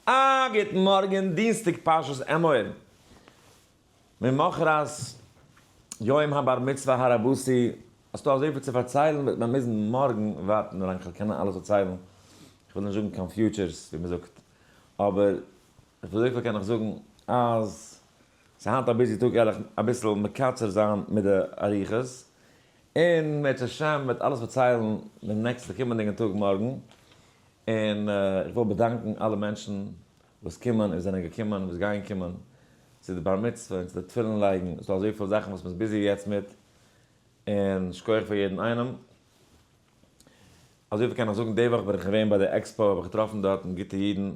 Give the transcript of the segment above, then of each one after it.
א גוט מארגן, דינסטאג פרשת אמור, ממחרת יום הבר מצוה הרבתי, האסטו אזויפיל צו פארציילן וועט מען מוזן מארגן ווארטן ווילאנג כ'וועל קענען אלעס פארציילן, כ'וויל נישט זאגן קיין futures ווי מ'זאגט, אבער אזויפיל קען איך זאגן אז ס'איז היינט א busy טאג וועל איך אביסל מקצר זיין מיט די אריכות, און בעזהשי"ת וועט אלעס פארציילן דעם נעקסטע קומענדיגן טאג מארגן. און איך וויל באדאנקן אלע מענטשן וואס קומען און זענען געקומען און וואס גייען קומען צו די בר מצוה און צו די תפילין לייגן, עס איז דא אזויפיל זאכן וואס מען איז busy יעצט מיט, און שכוח פאר יעדן איינעם. אזויפיל קען איך זאגן, די וואך בין איך געווען ביי די expo האב איך געטראפן דארטן גוטע אידן,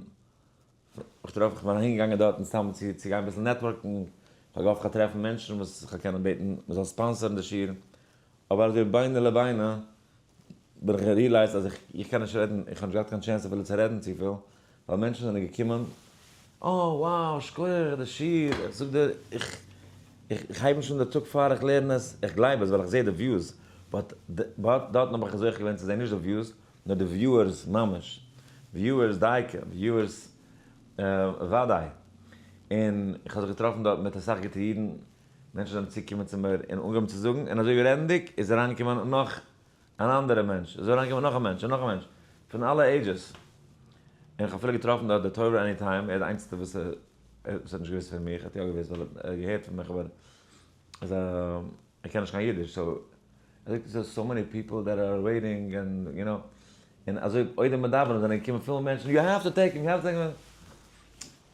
איך געטראפן, איך בין אהין געגאנגען דארטן סתם צו צו גיין אביסל network ן, איך האב געהאפט כ'וועל טרעפן מענטשן וואס איך וועל קענען בעטן מען זאל sponsor ן די שיעור, אבער אזוי ביני לביני בין איך realize ט אז איך קען נישט רעדן, איך האב נישט געהאט קיין chance אפילו צו רעדן צופיל, ווייל מענטשן זענען געקומען, אה wow שכוח די שיעור, איך זאג דיר איך איך הייב נישט אן די טאג פאר איך לערן עס, איך גלייב עס ווייל איך זע די views, but but דארטן האב איך זוכה געווען צו זען נישט די views, נאר די viewers ממש, viewers דייקא, viewers וודאי, און איך האב זיך געטראפן דארט מיט אסאך גוטע אידן, מענטשן זענען צוגעקומען צו מיר און אנגעהויבן צו זאגן, און אזוי רעדנדיג איז אריינגעקומען נאך אן אנדערע מענטש, איז אריינגעקומען נאך א מענטש און נאך א מענטש, פון אלע ages, און איך האב אפילו געטראפן דארט די תורה Anytime, ער איז די איינציגסטע וואס וואס האט נישט געוואוסט פון מיך, ער האט יא געוואוסט ווייל ער האט געהערט פון מיך אבער איז א ער קען נישט קיין אידיש so ער זאגט ס'איז so many people that are waiting and you know, און אזוי אויב מדברים זענען געקומען פיל מענטשן you have to take him you have to take him,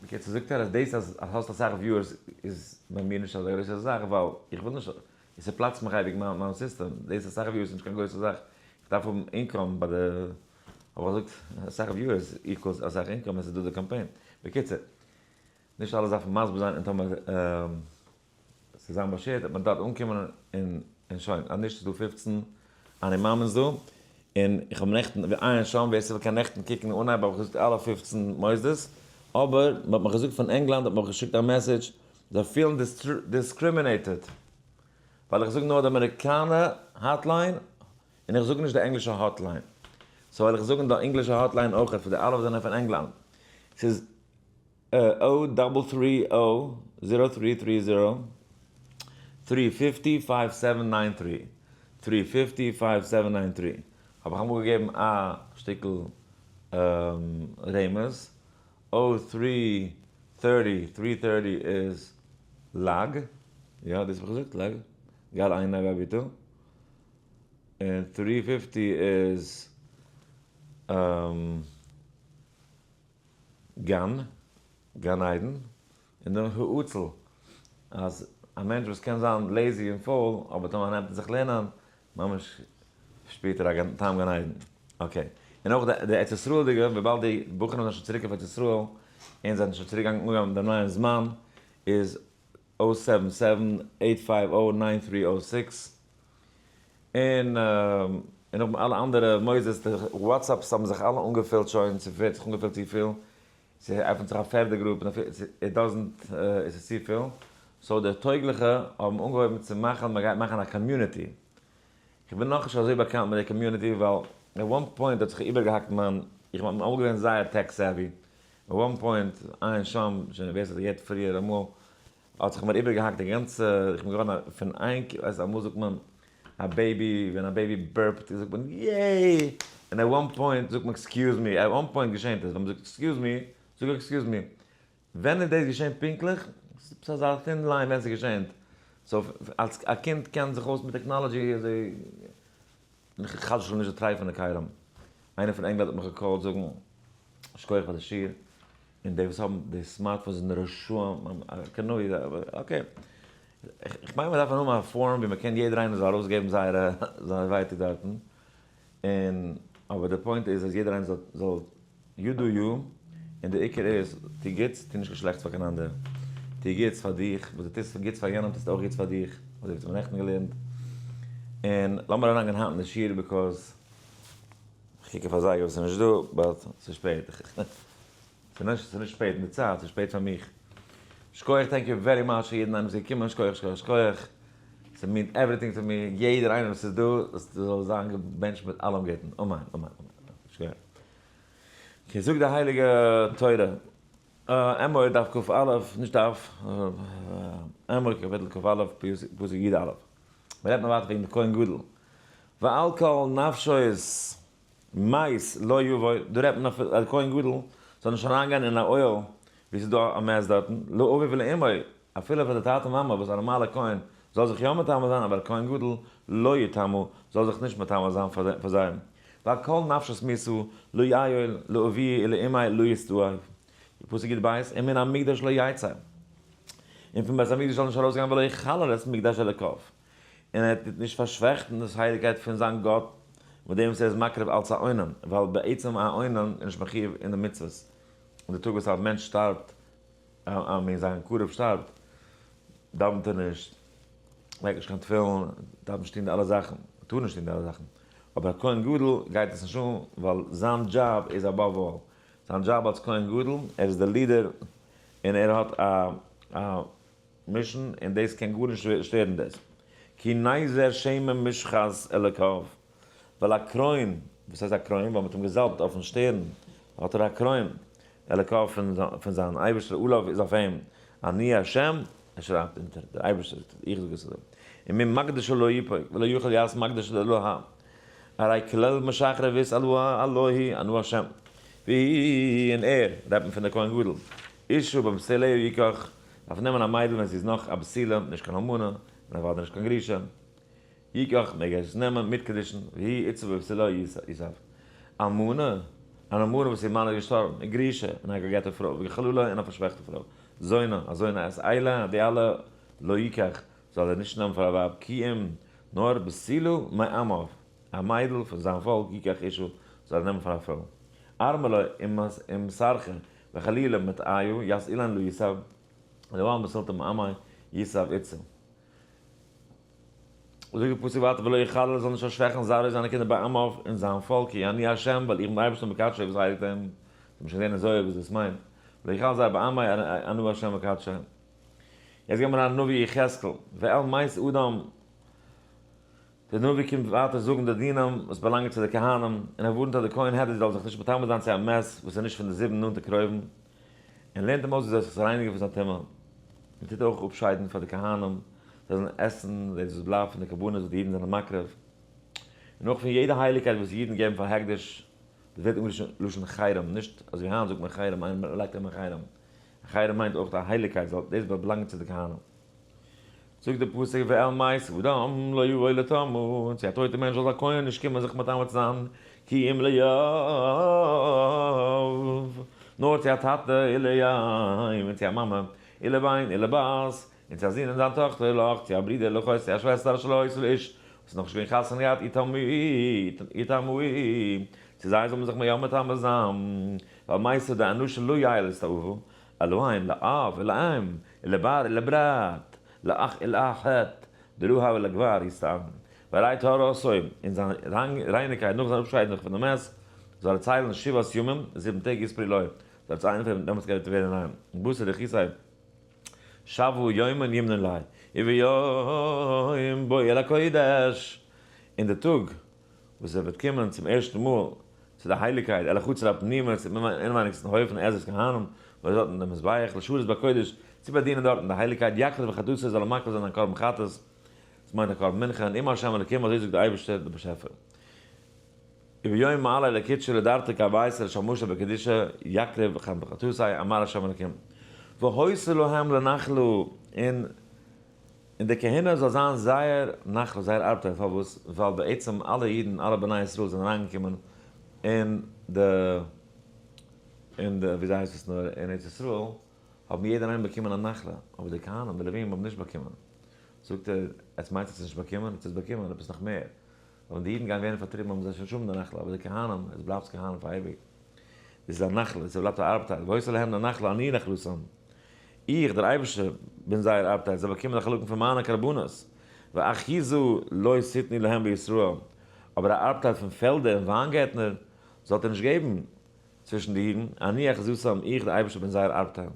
בקיצור זאגט ער אז דאס אז האסט אסאך viewers איז ביי מיר נישט אזא גרויסע זאך ווייל איך וויל נישט עס צופלאצט מיך אייביג מיין סיסטעם, דאס אסאך viewers איז נישט קיין גרויסע זאך, איך דארף האבן income ביי די, האב איך געזאגט אסאך viewers equals אסאך income עס איז דא די קאמפיין, בקיצור נישט אלעס דארף מען מסביר זיין און טאמער ס'איז זיין באשערט וועט מען דארט אנקומען און און שוין, אז נישט איז דא 15 אני מאמין'ס דא, און איך האב נעכטן, עיין שם ווער ס'וויל קען נעכטן קוקן אנהייב האב איך געזאגט אלע 15 מוסדות, אבער מ'האט מיך געזאגט פון ענגלאנד האט מען מיך געשיקט א message זיי פילן discriminated ווייל איך זאג נאר די אמעריקאנע hotline און איך זאג נישט די ענגלישע hotline, so וועל איך זאגן די ענגלישע hotline אויכעט פאר די אלע וואס זענען פון ענגלאנד, ס'איז O double three O zero three three zero three fifty five seven nine three, three fifty five seven nine three, האב איך אמאל געגעבן א שטיקל רמז, O three thirty, three thirty איז לג, יא דאס האב איך געזאגט לג, גל עיני והביטו, און three fifty איז גן, גן עדן, און דעם האצל, אז א מענטש וואס קען זיין lazy און פויל, אבער טאמער נעמט ער זיך לערנען, ממש שפירט ער א טעם גן עדן. okay. און אויך די ארץ ישראל'דיגע, וויבאלד די בחורים זענען שוין צוריק אויף ארץ ישראל, און זענען שוין צוריק געגאנגען אנגעהויבן דעם נייעם זמן, איז O seven seven eight five O nine three O six, און און נאכדעם אלע אנדערע מוסדות, די WhatsApps האבן זיך אלע אנגעפילט שוין, ס'ווערט זיך אנגעפילט צופיל, ס'עפנט זיך א פערדע group, it doesn't, עס איז צופיל, so די טויגליכע האבן אנגעהויבן צו מאכן, מ'גייט מאכן א community, כ'בין נאכנישט אזוי באקאנט מיט די community ווייל at one point האט זיך איבערגעהאקט מיין, איך בין אמאל געווען זייער tech savvy, at one point, עיין שם, שוין ווער ס'האט געהערט פריער אמאל, האט זיך מיר איבערגעהאקט די גאנצע, איך בין געווארן א, פון איין, ווייסט אמאל זאגט מען א baby, ווען א baby burp ט זאגט מען yay! און at one point זאגט מען excuse me, at one point געשענט עס, ווען מ'זאגט excuse me, זאג איך excuse me. ווען איז דאס געשען פונקטליך? ס'איז אזא thin line ווען ס'געשענט. so אלס א קינד קען זיך אויס מיט technology אזוי, איך חס ושלום נישט די טרייפענע כלים. איינער פון ענגלאנד האט מיך געקאלט זאגן שכוח פאר די שיעור, און די וואס האבן די smartphones זענען רשעים, קנאי, okay. איך מיין מ'דארף האבן א forum ווי מ'קען יעדער איינער זאל ארויסגעבן זייערע זייער ווייטאג דארטן, און אבער די point איז אז יעדער איינער זאל זאל you do you, און די עיקר איז טו גוטס, טו נישט קיין שלעכטס פאר קיין אנדערע, טו גוטס פאר דיך, וואס דו טוסט גוטס פאר יענעם טוסטו אויך גוטס פאר דיך, אזוי ווי אונז האבן נעכטן געלערנט, און לאמיר אריינגיין היינט אין די שיעור because איך קוק אויף א זייגער וואס איז נישט דא, but ס'איז שפעט, ס'איז נישט שפעט אין די צייט, ס'איז שפעט פאר מיך. שכוח thank you very much פאר יעדן איינעם וואס איז געקומען, שכוח שכוח שכוח, ס'מיינט everything to me, יעדער איינער וואס איז דא, זאל זיין געבענטשט מיט אלעם גוטן, אמן אמן אמן, שכוח. okay, זאגט די הייליגע תורה. אמור דף כ"א, נישט דף, אמור קאפיטל כ"א פסוק י"א. מ'רעדט נאך ווייטער וועגן די כהן גדול. ועל כל נפשות מת לא יבוא, דא רעדט מען נאך אז די כהן גדול זאל נישט אריינגיין אין א אוהל וואו ס'איז דא א מת דארטן, לאביו ולאמו, אפילו פאר די טאטע מאמע וואס א נארמאלע כהן זאל זיך יא מטמא זיין אבער א כהן גדול לא יטמא זאל זיך נישט מטמא זיין פאר זיי, ועל כל נפשות מיתה לא יאהיל לאביו ולאמו לא יסתאב, פסוק י"ב, ומן המקדש לא יצא, און פון בית המקדש זאל נישט ארויסגיין ולא יחלל את מקדש אלוקיו, און ער טוט נישט פארשוועכטן דאס הייליגקייט פון זיין גאט מיט דעם וואס ער איז מקריב אלס א אונן, ווייל בעצם א אונן איז נישט מחיוב אין די מצוות, און די טאג וואס א מענטש שטארבט א מין זיין קרוב שטארבט, דאווענט ער נישט, לייגט נישט קיין תפילין, דארף נישט טון די אלע זאכן, טאר נישט טון די אלע זאכן, אבער א כהן גדול גייט עס נישט אן, ווייל זיין דזשאב איז above all, זיין דזשאב אלס כהן גדול, ער איז דער leader און ער האט א א mission און דאס קען גארנישט שטערן דאס. כי נזר שמן משחת אלוקיו, ווייל א קרוין, וואס הייסט א קרוין? ווייל מען האט אים געזאלבט אויפן שטערן, האט ער א קרוין, אלוקיו פון זיין אייבערשטער עליו איז אויף אים, אני ה', ער שרייבט אונטער, דער אייבערשטער זאגט עס, איך זאג עס אזוי, וממקדשו לא יפוק, ולא יוכל יעש מקדש לאלוה, הרי כלל משחרי וויס אלוה אלוהי אנא ה', והיא און ער, רעדט מען פון דער כהן גדול, אשה בבתוליה יקח, דארף נעמען א מיידל ווען זי איז נאך א בתולה, נישט קיין אלמנה, און אוודאי נישט קיין גרושה. יקח מעג ער עס נעמען מיט קידושין, והיא אשה בבתוליה יסב. אלמנה, אן אלמנה וואס איר מאן איז געשטארבן, און גרושה, און א גע'גט'ע פרוי, וחללה, און א פארשוועכטע פרוי, זונה, א זונה, את אלה, די אלע, לא יקח, זאל ער נישט נעמען פאר א ווייב, כי אם, נאר בתולה מעמיו, א מיידל פון זיין פאלק, יקח אשה, זאל ער נעמען פאר א פרוי. ארמלה, ומסרחה, וחללה מטעיה, ית אילן לא יסב, ולא בתולתא מעמיה, יסב אשה. זאגט די פסוק ווייטער ולא יחלל זאל נישט פארשוועכן זרעו זיינע קינדער בעמיו אין זיין פאלק כי אני ה' ווייל איך בין דער אייבערשטער מקדשו וואס הייליגט אים, זיי האבן שוין געזען אין זוהר וואס דאס מיינט, ולא יחלל זרעו בעמי אני ה' מקדשו. יעצט גייט מען אריין נביא יחזקאל, ואל מת אדם, דער נביא קומט ווייטער זאגן די דינים וואס באלאנגען צו די כהנים, און ער ווארנט אז די כהן הדיוט זאל זיך נישט מטמא זיין צו א מת וואס איז נישט פון די זיבן נאנטע קרובים, און לערנט אים אויס וויאזוי זיך צו רייניגן פון זיין טומאה. מען טוט אויך אפשיידן פאר די כהנים, זיי זאלן עסן דאס וואס בלייבט פון די קרבנות וואס די אידן זענען מקריב, און אויך פון יעדע הייליגקייט וואס אידן געבן פאר הקדש, דאס ווערט אנגערופן לשון חרם, נישט אזוי ווי היינט זאגט מען חרם, איינער לייגט אים אין חרם, חרם מיינט אויך א הייליגקייט, זאל דאס באלאנגען צו די כהנים. זאגט דער פסוק ואל מת אדם לא יבוא לטמא, און צו א טויטע מענטש זאל א כהן נישט קומען זיך מטמא צו זיין, כי אם לאב, נאר צו א טאטע, ולאם, און צו א מאמע, ולבן, ולבת, און צו א זון און זיין טאכטער, לאח, צו א ברודער, לאחות, צו א שוועסטער, אשר לא היתה לאיש, וואס איז נאכנישט געווען חתונה געהאט, יטמאו, צו זיי זאל מען זיך יא מטמא זיין, ווייל מתו דאנשא לא יעלה את תאוה, אלהים לאב ולאם ולבר ולברת לאח ולאחות דרהב ולגבר יסתאבון והרי טהרתו און זיין רייניקייט נאך זיין אפשיידן זיך פון די מת זאל ער ציילן שבעת ימים, זיבן טעג יספרו לו, זאל ער ציילן פון דעמאלטס גייט ער ווערן ריין, ובתר רחיצתו שבעה ימים ימנון ליה, וביום בואו אל הקודש, אין די טאג וואס ער וועט קומען צום ערשטן מאל צו די הייליגקייט, אל החצר הפנימית, צום אינווייניגסטן הויף פון עזרת כהנים, וואס איז דארט אין דעם מזבח, לשרת בקודש, צו באדינען דארט אין די הייליגקייט, יקריב חטאתו, זאל ער מקריב זיין א קרבן חטאת, דאס מיינט א קרבן מנחה, נאום ה' אלוקים, אזוי זאגט דער אייבערשטער, דער באשעפער. וביום מעלה לקדשו לדרתו כביתו לשמשו בקדושה, יקריב חטאתו, אמר ה' אלוקים. והיתה להם לנחלה, און און די כהונה זאל זיין זייער נחלה, זייער ארבטייל, פארוואס? ווייל בעצם אלע אידן, אלע בני ישראל זענען אריינגעקומען אין די, אין די, וויאזוי הייסט עס נאר, אין ארץ ישראל, האבן יעדער איינער באקומען א נחלה, אבער די כהנים, די לווים האבן נישט באקומען. זאגט ער, עטס מיינטס עטס נישט באקומען? עטס האטס באקומען עפעס נאך מער. ווען די אידן גייען ווערן פארטריבן האבן זיי שוין נישט האבן די נחלה, אבער די כהנים, עס בלייבט כהנים פאר אייביג. דאס איז א נחלה, עס בלייבט א ארבטייל, והיתה להם לנחלה אני נחלתם. איך, דער אייבערשטער, בין זייער ארבטייל, זיי באקומען די חלקים פון מיינע קרבנות, ואחוזה לא תתנו להם בישראל, אבער א ארבטייל פון פעלדער און וויינגערטנער זאלט איר נישט געבן צווישן די אידן, אני אחזותם, איך, דער אייבערשטער, בין זייער ארבטייל.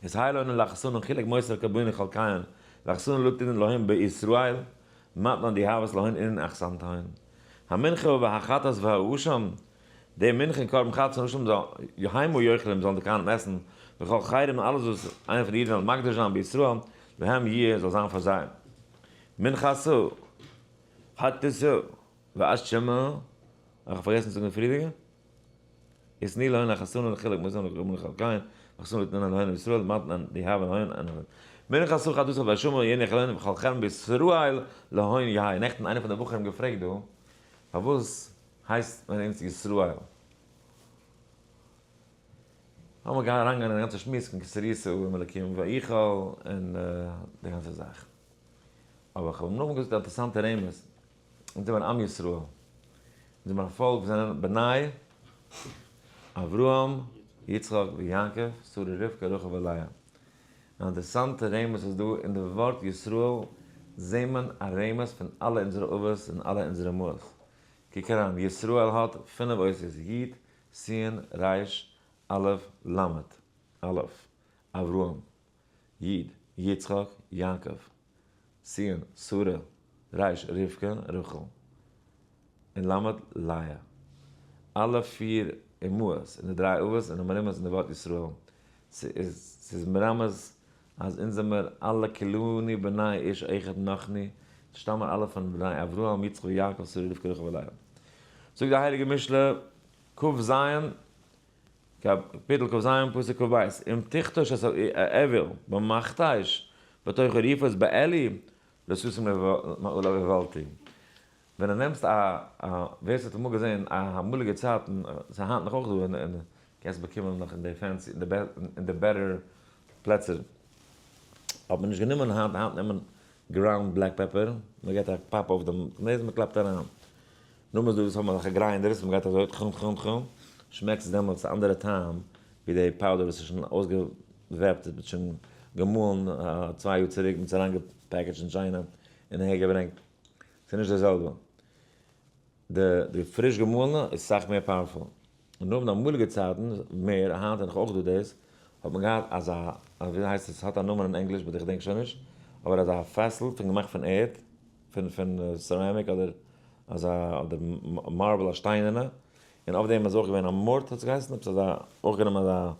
איז היילוינען לחסנן חילק מוסר קרבנו חלקיהן, לחסנן לא תתנו להם בישראל, מתנה די אהבת להון אינן אחסנתהן. המנחה והחטאת והאשם. די מנחה און קרבן חטאת און אשם זאל יהיימו יאכלום זאלן די כהנים עסן, וכל חרם און אלעס וואס איינער פון די אידן וועלן מקדיש זיין בישראל, להם יהיה זאל זיין פאר זיי. מנחתו, חטאתו, ואשמה, איך האב פארגעסן צו זאגן די פריערדיגע? איז ני להון החתונה לחלק מזון לגרום לחלקיין, החתונה לתנן להון ישראל, מתנן די הווה להון און הון. מנחתו חטאתו ואשמה יניח להון וכל חרם בישראל להון יהא. נעכטן איינער פון די בחורים געפרעגט דא, פארוואס הייסט מען אונז ישראל? לאמיר גיין אריינגיין אין די גאנצע שמועס פון כסריסא ומלכים ואיכל און די גאנצע זאך. אבער כ'האב אים נאכדעם געזאגט א אינטערעסאנטע רמז, אונז זעמיר עם ישראל, אונז זעמיר א פאלק, וואס זענען בני אברהם, יצחק ויעקב, שרה רבקה רחל ולאה. אן אינטערעסאנטע רמז איז דא אין די ווארט ישראל זעהט מען א רמז פון אלע אונזערע אבות און אלע אונזערע אמהות. קוק אריין, ישראל האט פינף אותיות, י', ש', ר', א', ל', א', אברהם, י', יצחק, יעקב, ש', שרה, ר', רבקה, רחל, און ל', לאה. אלע פיר אמהות און די דריי אבות זענען מרומז אין די ווארט ישראל. ס'איז מרמז אז אונז זעמער אלע כולנו בני איש אחד נחנו, שטאמען אלע פון בני אברהם יצחק ויעקב שרה רבקה רחל ולאה. זאגט די הייליגע משלי כ"ז, קאפיטל כ"ז פסוק כ"ב, אם תכתוש את האוויל במכתש בתוך הריפות בעלי לא תשים מעליו איוולתי. ווען דו נעמסט א, ווער ס'האט אמאל געזען א אמאליגע צייטן, ס'איז היינט נאך אויך דא אין, קענסט באקומען נאך אין די fancy, אין די better פלעצער, האט מען נישט גענומען היינט, היינט נעמט מען ground black pepper, מען געט א פאפ אויף דעם נאז, מען קלאפט אריין. נאכדעם איז דא וואס האבן אזעלכע grinders, מען גייט אזוי טכום טכום טכום, שמעקט עס דעמאלטס א אנדערע טעם ווי די powder וואס איז שוין אויסגעוועפט, עס האט שוין געמאלן 2 יאר צוריק, מען האט עס אריינגע packaged אין China און אהער געברענגט. ס'איז נישט די זעלבע. די פריש געמאלענע איז סאך מער powerful. און נאך די אמאליגע צייטן, מער, היינט איז נאך אויך דא דאס, האט מען געהאט אזא, ווי הייסט עס, ס'האט א נאמען אין ענגליש but איך געדענק שוין נישט, אבער אזא פעסל פון געמאכט פון ערד, פון ceramic אדער אזא, אדער marble א שטיינערנע, און אויף דעם איז אויך געווען א mortar האט עס געהייסן, עפעס אזא, אויך גענומען אזא,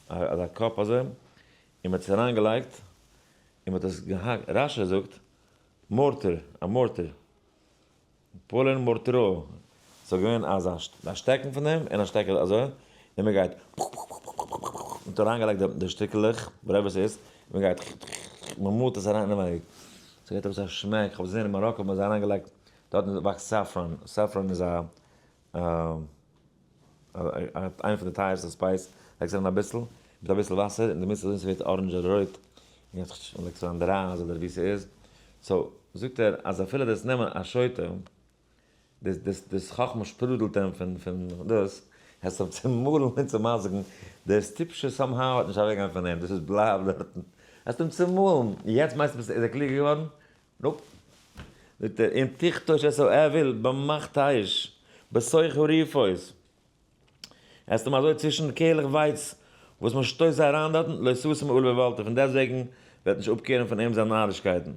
אזא cup אזוי, און מ'האט עס אריינגעלייגט, און מ'האט עס געהאקט, רש"י זאגט, mortar, א mortar. פולין מורטרו, ס'איז געווען אזא א שטעקן פון דעם און א שטעקעלע אזוי, און מען גייט פ-פ-פ-פ-פ-פ-פ-פ, מען האט אריינגעלייגט די שטיקלעך whatever ס'איז, און מען גייט ח-ח-ח, מען מאלט עס אריין אינעווייניג, ס'געט ארויס א שמעק, כ'האב געזען אין מאראקא האט מען עס אריינגעלייגט, דארטן וואקסט saffron, saffron איז א איינע פון די טייערסטע spice, לייגסט אריין אביסל, מיט אביסל וואסער, און דו מוזט אזוי ס'ווערט orange אדער רויט, און לייגסט אריין די רייז אדער ווי ס'איז, so זאגט ער אז אפילו דאס נעמען א שוטה, דאס חכמה שפרודלט אים פון דאס, עס אויף צומאלן און צומזיקן, דאס טיפשות somehow וועט נישט אוועקגיין פון אים, דאס איז בלייבט דארטן, האסט אים צומאלן, יעצט מיינסטו איז ער קלוגער געווארן? nope. זאגט ער, אם תכתוש את האוויל במכתש בתוך הריפות, עסט אים אזוי צווישן קערלעך ווייץ וואס מען שטויסט זיי אריין דארטן, לא תשים מעליו איוולתו, פון דעסטוועגן וועט נישט אפקערן פון אים זיין נארישקייטן,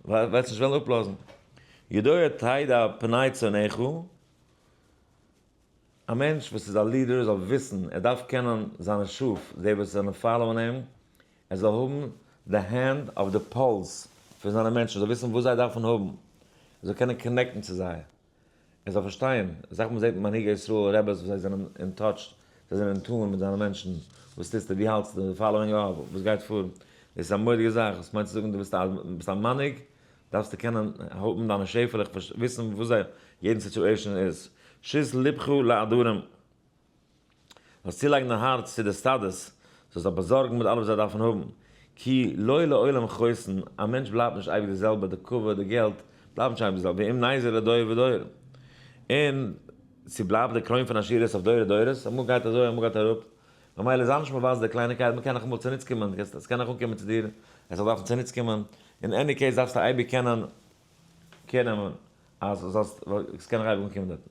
וועט נישט וועלן אפלאזן. ידוע תדע פני צאנך, א מענטש וואס איז א leader זאל וויסן, ער דארף קענען זיינע שאף, די וואס זענען follow ען אים, ער זאל האבן די hand אויף די פולס פון זיינע מענטשן, ער זאל וויסן וואס זיי דארפן האבן, ער זאל קענען connect ן צו זיי, ער זאל פארשטיין, אסאך מאל זעט מען מנהיגי ישראל רעבעס וואס זיי זענען אין touch, זיי זענען אין tune מיט זיינע מענטשן, וואס טוסטו, ווי האלטסטו, די following up, וואס גייט פאר, דאס איז א מורא'דיגע זאך, וואס מיינט צו זאגן דו ביסט א מנהיג, דארפסטו קענען האבן דיינע שעפעלעך, וויסן וואס זיי, יעדן situation איז, שית לבך לעדרים. זאלסט צולייגן דיין הארץ צו די סטאדעס, זאלסט זיי באזארגן מיט אלעס וואס זיי דארפן האבן, כי לא לעולם חוסן, א מענטש בלייבט נישט אייביג די זעלבע, די כבוד, די געלט, בלייבט נישט אייביג די זעלבע, ואם נזר לדור ודור, און ס'בלייבט די קרוין פון עשירות אויף דורי דורות, אמאל גייט אזוי אמאל גייט אראפ, ממילא זיי נישט מבזה די קלייניקייט, מ'קען נאך אמאל צוניץ קומען, עס קען נאך אנקומען צו דיר, עס זאל דארפן צוניץ קומען, אין any case דארפסטו אייביג קענען care נעמען אז זאלסט עס קען נאך אייביג אנקומען דארטן.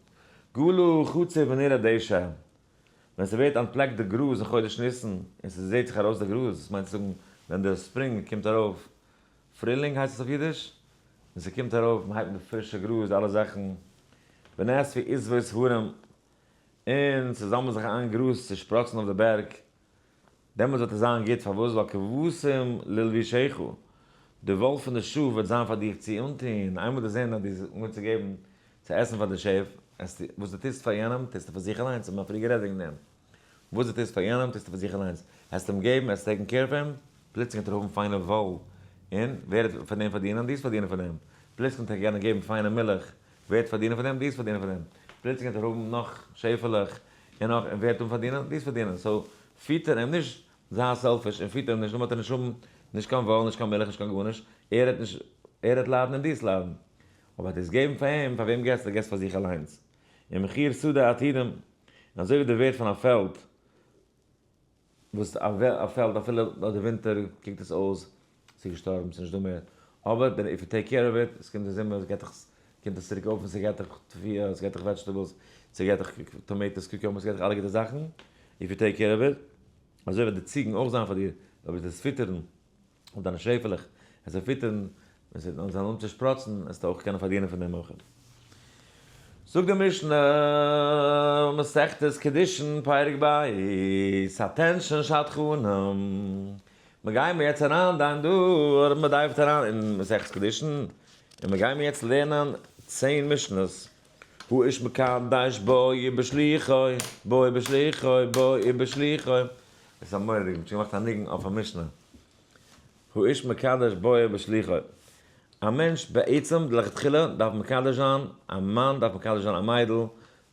גלו חצוף ונראה דשא, ווען ס'ווערט אנטפלעקט די גראז אין חודש ניסן און ס'זעהט זיך ארויס די גראז, דאס מיינט צו זאגן ווען די spring קומט ארויף, פרילינג הייסט עס אויף אידיש? ווען ס'קומט ארויף מ'הייבט מיט די פרישע גראז אלע זאכן, ונאספו עשבות הרים. און ס'זאמלט זיך איין גראז צו שפראצן אויף די בערג, דעמאלטס וועט עס זיין גוט, פארוואס? ווייל כבשים ללבישך, די וואל פון די שאף וועט זיין פאר דיך צו אנטון, איינמאל דו זען אז דו האסט אנגעהויבן צו געבן צו עסן פאר די שעף, עסטו, וואס דו טוסט פאר יענעם, טוסטו פאר זיך אליינס, האט מען פריער גערעדט וועגן דעם, וואס דו טוסט פאר יענעם, טוסטו פאר זיך אליינס, העסט אים געבן, העסט take ן care פון אים, פלוצלינג וועט ער האבן פיינע וואל, און ווער וועט פון דעם פארדינען? דו וועסט פארדינען פון דעם, פלוצלינג וועט ער קענען געבן פיינע מילך, ווער וועט פארדינען פון דעם? דו וועסט פארדינען פון דעם, פלוצלינג וועט ער האבן נאך שעפעלעך, און נאך, און ווער וועט אים פארדינען? דו וועסט פארדינען, so פיטער אים נישט, זיי selfish און פיטער אים נישט, נאכדעם וועט ער נישט האבן נישט קיין וואל, נישט קיין מילך, נישט קיין גארנישט, ער וועט נישט, ער וועט ליידן און דו וועסט ליידן. אבער דאס געבן פאר אים, פאר וועם געבסטו? געבסט פאר זיך אליינס. און מחיר שדה עתודים, און אזוי ווי די ווערד פון א פעלד, וואס א פעלד אפילו ביי די ווינטער קוקט עס אויס ס'איז געשטארבן, ס'איז נישט דא מער, אבער ווען if you take care of it, עס קומט די זומער, עס געט דיך, קומט עס צוריק אויף און ס'געט דיך תבואה, עס געט דיך vegetables, ס'געט דיך tomatoes, cucumbers, ס'געט דיך אלע גוטע זאכן, if you take care of it, אזוי וועט די ציגן אויך זיין פאר דיר, אויב וועסטו עס פיטערן, אויף דיינע שעפעלעך, עס זיי פיטערן, ווען זיי זאלן אנצו שפראצן, וועסטו אויך קענען פארדינען פון דעם אויך. זאגט די משנה, מסכת קידושין פרק ב', attention שדכנים, מיר גייען יעצט אריין דיין דא, מען dive ט אריין אין מסכת קידושין, און מיר גייען יעצט לערנען 10 משנות. האיש מקדש בו ובשלוחו, בו ובשלוחו, בו ובשלוחו. עס איז א מורא'דיג, מ'האט שוין געמאכט א ניגון אויף א משנה. האיש מקדש בו ובשלוחו. א מענטש בעצם לכתחילה דארף מקדש זיין, א מאן דארף מקדש זיין א מיידל,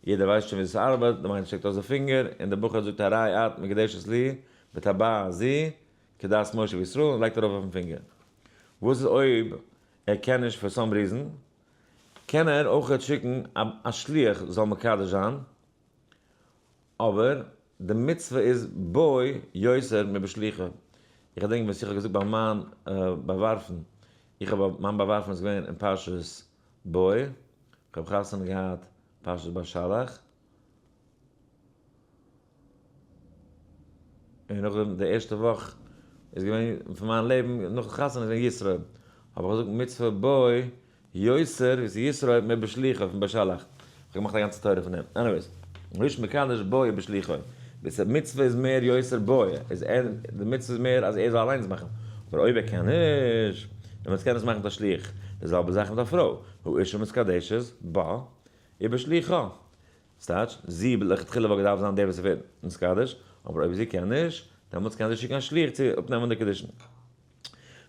יעדער ווייסט שוין ווי עס ארבעט, די מיידל שטעקט אויס די פינגער, און דער בחור זאגט הרי את מקודשת לי, בטבעת זו, כדת משה וישראל, און לייגט ארויף אויפן פינגער. וואס איז אויב ער קען נישט for some reason, קען ער אויכעט שיקן א שליח זאל מקדש זיין, אבער די מצוה איז בו יותר מבשלוחו. איך געדענק ווען איך האב געזאגט ביי מיין באווארפן, איך האב מיין באווארפן איז געווען אין פרשת בא, איך האב חתונה געהאט פרשת בשלח, און נאכדעם די ערשטע וואך איז געווען פון מיין לעבן נאך די חתונה איז געווען יתרו, האב איך געזאגט מצוה בו יותר ווי ס'איז יתרו מבשלוחו פון בשלח, איך האב געמאכט א גאנצע תורה פון דעם, anyways, האיש מקדש בו ובשלוחו, מצוה איז מער יותר בו, איז ער, די מצוה איז מער אז ער זאל אליינס מאכן, אבער אויב ער קען נישט, דעמאלטס קען ער עס מאכן מיט א שליח, די זעלבע זאך מיט א פרוי, האשה מתקדשת בה ובשלוחה, ס'טייטש, זי לכתחילה וואלט געדארפט זיין דער וואס ווערט נתקדש, אבער אויב זי קען נישט, דעמאלטס קען זי שיקן א שליח צו אפנעמען די קידושין.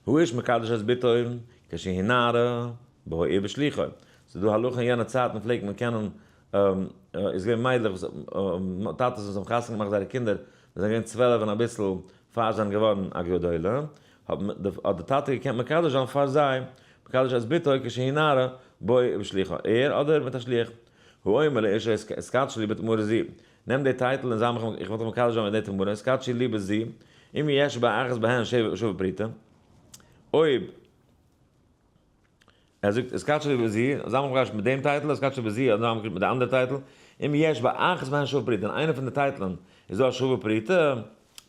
האיש מקדש את בתו כשהיא נערה בו ובשלוחו. ס'איז דא הלכה אין יענע צייטן פלעגט מען קענען, איז געווען מיידלעך וואס טאטעס וואס האבן חתונה געמאכט זייערע קינדער ווען זיי זענען געווען 12 און אביסל פאר זיי זענען געווארן א גדולה, האט די טאטע געקענט מקדש זיין פאר זיי, מקדש את בתו כשהיא נערה בו ובשלוחו, ער אדער מיט א שליח. האומר לאשה התקדשי לי בתמורה זו, נעם די טייטל און זיי מיך, איך וויל דיך מקדש זיין מיט די תמורה, התקדשי לי בזו, אם יש באחת בהן שווה פרוטה, אויב ער זאגט התקדשי לי בזו, זיי מיך מקדש מיט דעם טייטל, התקדשי בזו, אדער זיי מיך מקדש מיט די אנדערע טייטל, אם יש באחת בהן שווה פרוטה, אין איינע פון די טייטלען איז דא א שווה פרוטה,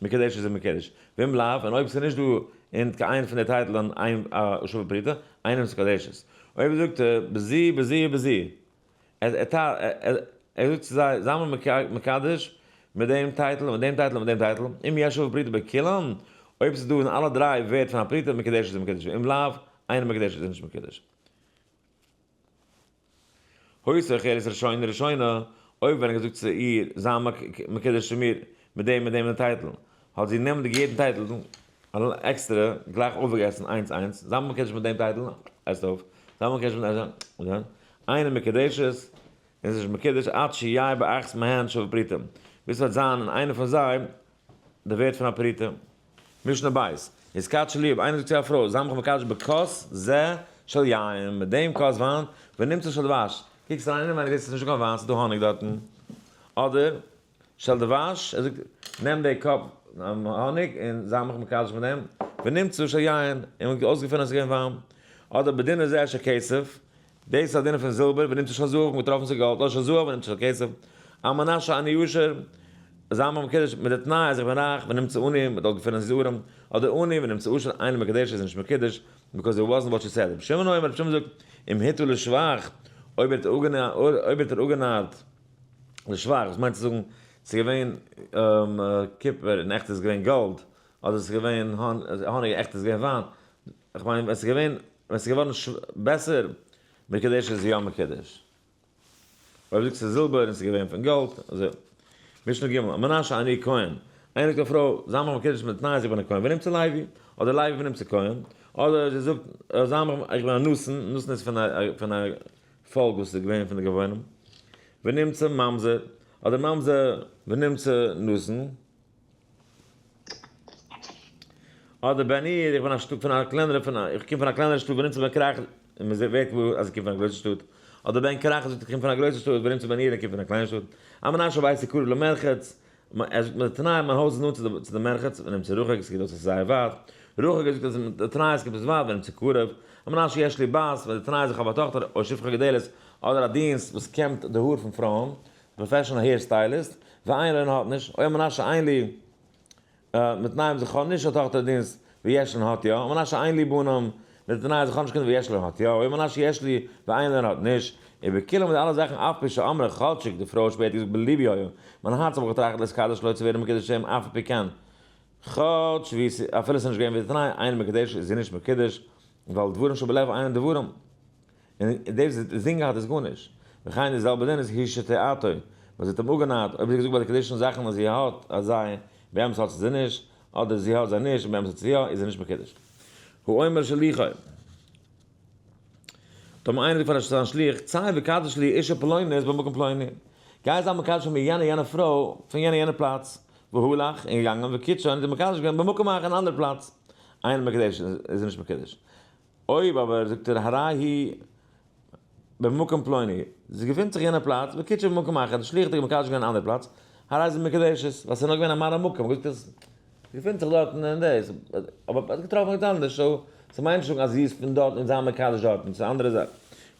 מקודשת איז מקודש, ואם לאו, און אויב ס'איז נישט דא אין קיין איינע פון די טייטלען איין א שווה פרוטה, אינה מתקדשת. אויב זאגט ער בזו בזו בזו, ער זאגט צו זיי, זיי מיר מקדש מיט דעם טייטל און מיט דעם טייטל און מיט דעם טייטל, אם יש שווה פרוטה בכולן, אויב ס'איז דא אין אלע דריי ווערט פון א פרוטה, מקודשת איז מקודש, ואם לאו, אינה מקודשת איז נישט מקודש. היתה אוכלת ראשונה ראשונה, אויב ווען ער האט געזאגט צו איר, זיי מקודש צו מיר מיט דעם און דעם און טייטל, האט זי נעמענדיג יעדן טייטל עקסטערע גלייך אויפגעגעסן איינס איינס, זיי מקודש מיט דעם טייטל, עסט אויף, זיי מקודש מיט דעם, אינה מקודשת, און איז נישט מקודש עד שיהא באחת מהן שווה פרוטה, ביז ס'וועט זיין אין איינע פון זיי די ווערד פון א פרוטה. משנה בית, התקדשי לי, אויב איינער זאגט צו א פרוי, זיי מיך מקדש בכוס זה של יין, מיט דעם כוס וויין, ונמצא של דבש, קוקסט אריין אינעווייניג זעסט עס איז נישטא קיין וויין, ס'איז דא האניג דארטן, אדער של דבש, ער זאגט, נעם די cup האניג און זיי מיך מקדש מיט דעם, ונמצא של יין, און מ'האט אויסגעפונען אז ס'איז געווען וויין, אדער בדינר זה של כסף, דאס איז א דינר פון זילבער, ונמצא של זהב, מ'האט געטראפן ס'איז גאלד, אדער של זהב ונמצא של כסף, על מנת שאני עשיר, זיי מיך מקדש מיט די תנאי אז איך בין רייך, ונמצא עני, מ'האט דארט געפונען ס'איז ארעם, אדער עני ונמצא עשיר, אינו מקודשת איז נישט מקודש, because it wasn't what she said. רבי שמעון אומר, רבי שמעון זאגט, אם הטעה לשבח, אויב ער האט אפגענארט. לשבח, וואס מיינט צו זאגן, ס'איז געווען קופער און עכט איז געווען גאלד, אדער ס'איז געווען האניג עכט איז געווען וויין, איך מיין ווען ס'איז געווען, ווען ס'איז געווארן בעסער, מקודש איז יא מקודש. אויב זאגסטו זילבער און ס'איז געווען פון גאלד, אזוי. משנה ג', מנשה אני כהן, איינער זאגט א פרוי, זיי מיך מקודש מיט תנאי אז איך בין א כהן, ונמצא לוי, אדער לוי ונמצא כהן, אדער זי זאגט, זיי מיך, איך בין א נתין, נתין איז פון א פאלק וואס איז געווען פון די גבעונים, ונמצא ממזר, אדער ממזר ונמצא נתין. אדער בן עיר, איך בין א שטאט פון א קלענערע פון א, איך קום פון א קלענערע שטאט ונמצא בן כרך, און מען ווערט געוואר אז איך קום פון א גרויסע שטאט. אדער בן כרך זאגט איך קום פון א גרויסע שטאט ונמצא בן עיר איך קום פון א קליינע שטאט. המנשה ביתי קרוב למרחץ, ער זאגט מיט די תנאי מיין הויז איז נאנט צו די מרחץ, ונמצא רחוק עס קוקט אויס עס איז זייער ווייט. רחוק ער זאגט אז מיט די תנאי עס קומט אויס ווייט ונמצא קרוב. המנשה יש לי בת, מיט די תנאי אז איך האב א טאכטער או שפחה גדלת, אדער א דינסט וואס קעמט די האר פון פרויען, professional hair stylist, ואין לו און האט נישט, או המנשה אין לי מיט תנאים אז איך האב נישט א טאכטער דינסט ויש לו און האט יא, המנשה אין לי בנים מיט תנאי אז איך האב נישט קינדער ויש לו און האט יא, המנשה יש לי ואין לו און האט נישט, ובכולם מיט אלע זאכן אף פי שאמרה כאטשיג די פרוי האט שפעטער געזאגט בלבי היה, מיין הארץ האב איך געטראכט להתקדש לו צו ווערן מקודש אים אף על פי כן, כאטש ווי אפילו ס'איז נישט געווען ווי די תנאי, אינו מקודשת איז זי נישט מקודש, ווייל דברים שבלב אינם דברים. און דאס וואס זי געהאט איז גארנישט. וכן די זעלבע דין איז היא שטעתו, וואס זי האט אים אפגענארט, אויב זי האט געזאגט ביי די קידושין זאכן אז זי האט זיי, באמת האט זי זיי נישט, אדער זי האט זיי נישט און באמת האט זי יא, איז זי נישט מקודש. האומר לשליחו. טאמער איינער זאגט פאר זיין שליח, צא וקדש לי אישה פלונית במקום פלוני, גיי זיי מקדש פאר מיר יענע יענע פרוי פון יענע יענע פלאץ, והלך, און געגאנגען, וקידשה, און האט איר מקדש געווען במקום אחר אין אנדערע פלאץ, אינו מקודשת, איז זי נישט מקודש. אויב אבער זאגט ער הרי היא במקום פלוני, זי געפינט זיך יענע פלאץ, וקידשה במקום אחר, די שליח האט איר מקדש געווען אין אנדערע פלאץ, הרי זו מקודשת, ווייל ס'איז נאר געווען א מראה מקום, געזאגט אז זי געפינט זיך דארטן און דאס, אבער האט געטראפן ערגעץ אנדערש, so ס'מיינט נישט זאגן אז זי איז פון דארט און זיי מקדש דארטן, ס'איז א אנדערע זאך.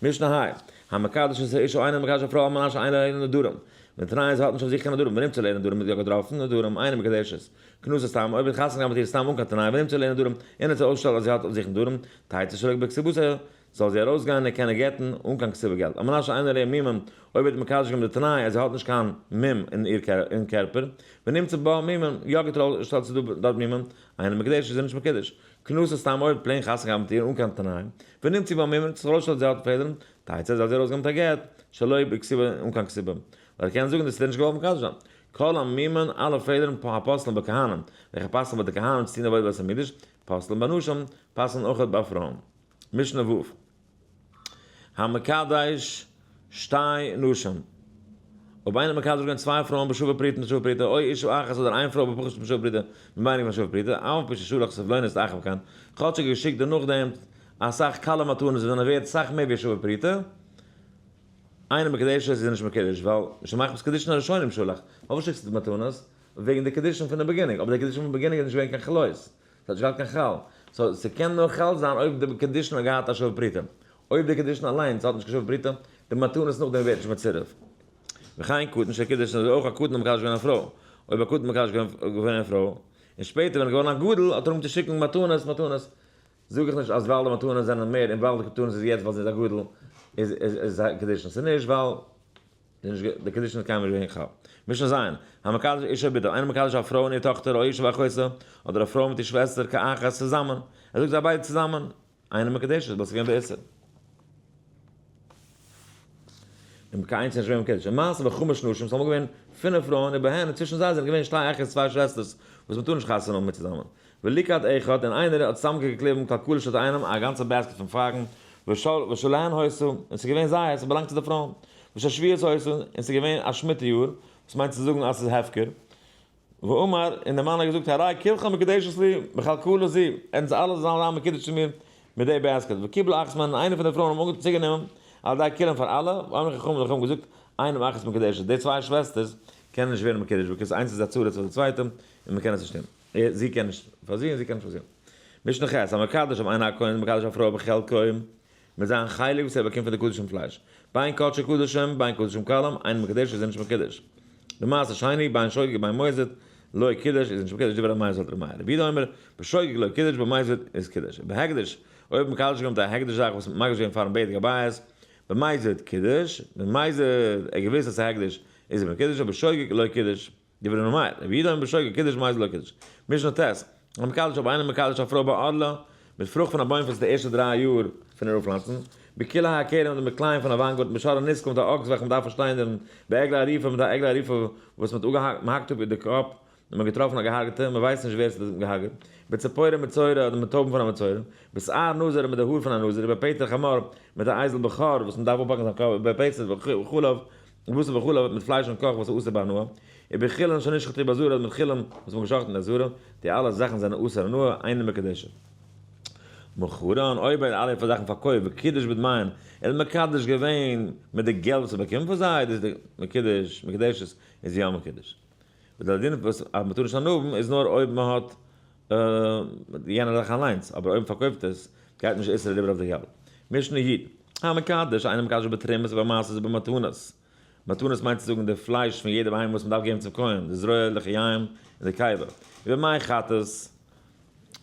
משנה ה', המקדש את האשה אינו מקדש א פרוי על מנת שאין לה נדרים, ווען תנאי זי האט נישט אויף זיך קיין נדרים, ונמצא עליה נדרים האט יא געטראפן נדרים, אינה מקודשת. כנוסה סתם, אויב האט חתונה געהאט מיט איר סתם אן קיין תנאי, ונמצא עליה נדרים, און האט זיך אויסגעשטעלט אז זי האט אויף זיך נדרים, תצא שלא בכתובתה, זאל זי ארויסגיין און קענען גט'ן אן קיין כתובה געלט. על מנת שאין עליה מומים, אויב האט מקדש געווען מיט די תנאי אז זי האט נישט קיין מום אין איר אין קערפער, ונמצא בה מומים, יא געשטעלט ס'איז דא דארט מומים, אינה מקודשת איז זי נישט מקודש. כנוסה סתם, אויב האט plain חתונה געהאט מיט איר אן קיין תנאי, ונמצא בה מומים, האט זיך ארויסגעשטעלט זי האט פעלערן, תצא זאל זי ארויסגיין מיט א גט, שלא בכתובה אן קיין כתובה. ווייל ער קען זאגן דאס האט ער נישט געוואלט מקדש זיין. כל המומין, אלע פעלערן הפוסלין בכהנים, וועלכע פסל'ן ביי די כהנים צו טון עבודה בית המקדש, פוסלין בנשים, פסל'ן אויך ביי פרויען. משנה ו'. המקדש שתי נשים. אויב איינער מקדש געווען צוויי פרויען בשווה פרוטה מיט שווה פרוטה, או אישה אחת אדער איין פרוי בפחות משווה פרוטה מיט ווייניגער פון שווה פרוטה, אף על פי ששלח סבלונות לאחר מכן, כאטש ער האט געשיקט דערנאכדעם אסאך כלה מתנות וואס זענען ווערט סאך מער ווי א שווה פרוטה, אינה מקודשת איז נישט מקודש ווייל שמחמת קידושין הראשונים שלח, פארוואס שיקסטו די מתנות? וועגן די קידושין פון די beginning, אבער די קידושין פון beginning איז נישט געווען קיין חלות, ס'האט נישט געהאט קיין חל, so ס'קען נאר חל זיין אויב די קידושין האט געהאט א שווה פרוטה, אויב די קידושין אליינס האט נישט קיין שווה פרוטה, די מתנות נאכדעם ווערט נישט מצורף. וכן קטן שקידש אזוי אויך א קטן האט מקדש געווען א פרוי, אויב א קטן מקדש געווען א פרוי, און שפעטער ווען ער איז געווארן א גדול האט ער אנגעהויבן צו שיקן מתנות מתנות, זאג איך נישט אז ווייל די מתנות זענען מער און ווייל די מתנות איז יעצט ווייל זי איז א גדול איז איז א קידושין, ס'איז נישט ווייל די קידושין איז קיינמאל נישט געווען חל. משנה ז', המקדש אישה ובתה, איינער מקדש א פרוי און איר טאכטער או אישה ואחותה, אדער א פרוי מיט איר שוועסטער כאחת צוזאמען, ער זאגט זיי ביידע צוזאמען, אינה מקודשת, ווייל ס'איז געווען באיסור. און קיין איינס איז נישט געווען מקודש. ומעשה בחמש נשים, ס'איז אמאל געווען פינף פרויען ובהן, און צווישן זיי זענען געווען שתי אחיות צוויי שוועסטערס וואס מ'טאר נישט חתונה האבן מיט צוזאמען. וליקט אחד, און איינער האט צוזאמגעקליבן כלכלה של איינעם א גאנצע basket פון פייגן, ושלהן היתה, און ס'איז געווען זייערס, ס'באלאנגט צו די פרויען. ושל שביעית היתה, און ס'איז געווען א שמיטה יאר, וואס מיינט צו זאגן אז ס'איז הפקר. ואמר, און דער מאן האט געזאגט, הרי כולכם מקודשת לי, בכלכלה זו, ענק אלע זאלן זיין מקודש צו מיר מיט די basket. וקיבלה אחת מהן, און איינע פון די פרויען האבן צוגענומען, על ידי כולם פאר אלע, ואמרו חכמים, די חכמים האבן געזאגט, אין אחת מקודשת, די צוויי שוועסטערס קענען נישט ווערן מקודש, because איינס איז א צרה צו די צווייטע, און מ'קען עס נישט טון. זי קען נישט פאר זי און זי קען נישט פאר זי. משנה ח', המקדש אויב איינער א כהן איז מקדש א פרוי בחלקו, מיט זיין חלק וואס ער באקומט פון די קדשים פלייש, בין קדשי קדשים בין קדשים קלים, אינו מקודשת איז ער נישט מקודש. במעשר שני, בין שוגג ובין מזיד, לא קידש איז נישט מקודש דברי ר' מאיר זאגט ר' מאיר. רבי יהודה אומר, בשוגג לא קידש במזיד איז קידש. בהקדש, אויב האט מקדש געווען מיט א הקדש זאך וואס מ'האט מקדיש געווען פארן בדק הבית, במזיד קידש, במזיד ער געוואוסט אז ס'איז הקדש. איז ער מקודש, אבער בשוגג לא קידש, דברי ר' מאיר, רבי יהודה אומר בשוגג קידש במזיד לא קידש. משנה ט', המקדש אויב איינער מקדש א פרוי בערלה, מיט פרוכט פון א בוים פון די ערשטע 3 יאר פון איר אויפפלאנצן, בכלאי הכרם אדער מיט כלאים פון א וויינגארטן, בשור הנסקל מיט א אקס וועלכע מ'דארף פארשטיינערן, בעגלה ערופה מיט א עגלה ערופה וואס מ'האט אפגעהאקט, מ'האקט אפ איר די קאפ, און מ'האט געטראפן א געהארגעטע, מ'ווייסט נישט ווער עס האט אים געהארגעט, בציפורי מצורע אדער מיט טויבן פון א מצורע, בשער נזיר מיט די האר פון א נזיר, ובפטר חמור מיט א אייזל בכור וואס מ'דארף אפהאקן זיין קאפ, ובפסת וחלב, בשר וחלב מיט פלייש און קאך וואס איז אסור בהנאה, ובחולין שנשחטו בעזרה אדער מיט חולין וואס מ'האט געשחט'ן אין עזרה, די אלע זאכן זענען אסור הנאה, אינה מקודשת. מכרן, אויב ער האט אלע זאכן פארקויפט וקידש בדמיהן, ער האט מקדש געווען מיט די געלט וואס ער באקומט פון זיי, דאס איז די מקודש, מקודשת איז יא מקודש. ווייל די דין וואס אז מ'טאר נישט הנאה האבן איז נאר אויב מ'האט יענע זאך אליינס, אבער אויב מ'פארקויפט עס גייט נישט איסור אריבער אויף די געלט. משנה י, המקדש, איינער מקדש בתרומות ובמעשרות ובמתנות. מתנות מיינט צו זאגן די פלייש פון יעדע בהמה וואס מ'דארף געבן צום כהן, די זרוע לחיים און די קיבה. ובמי חטאת,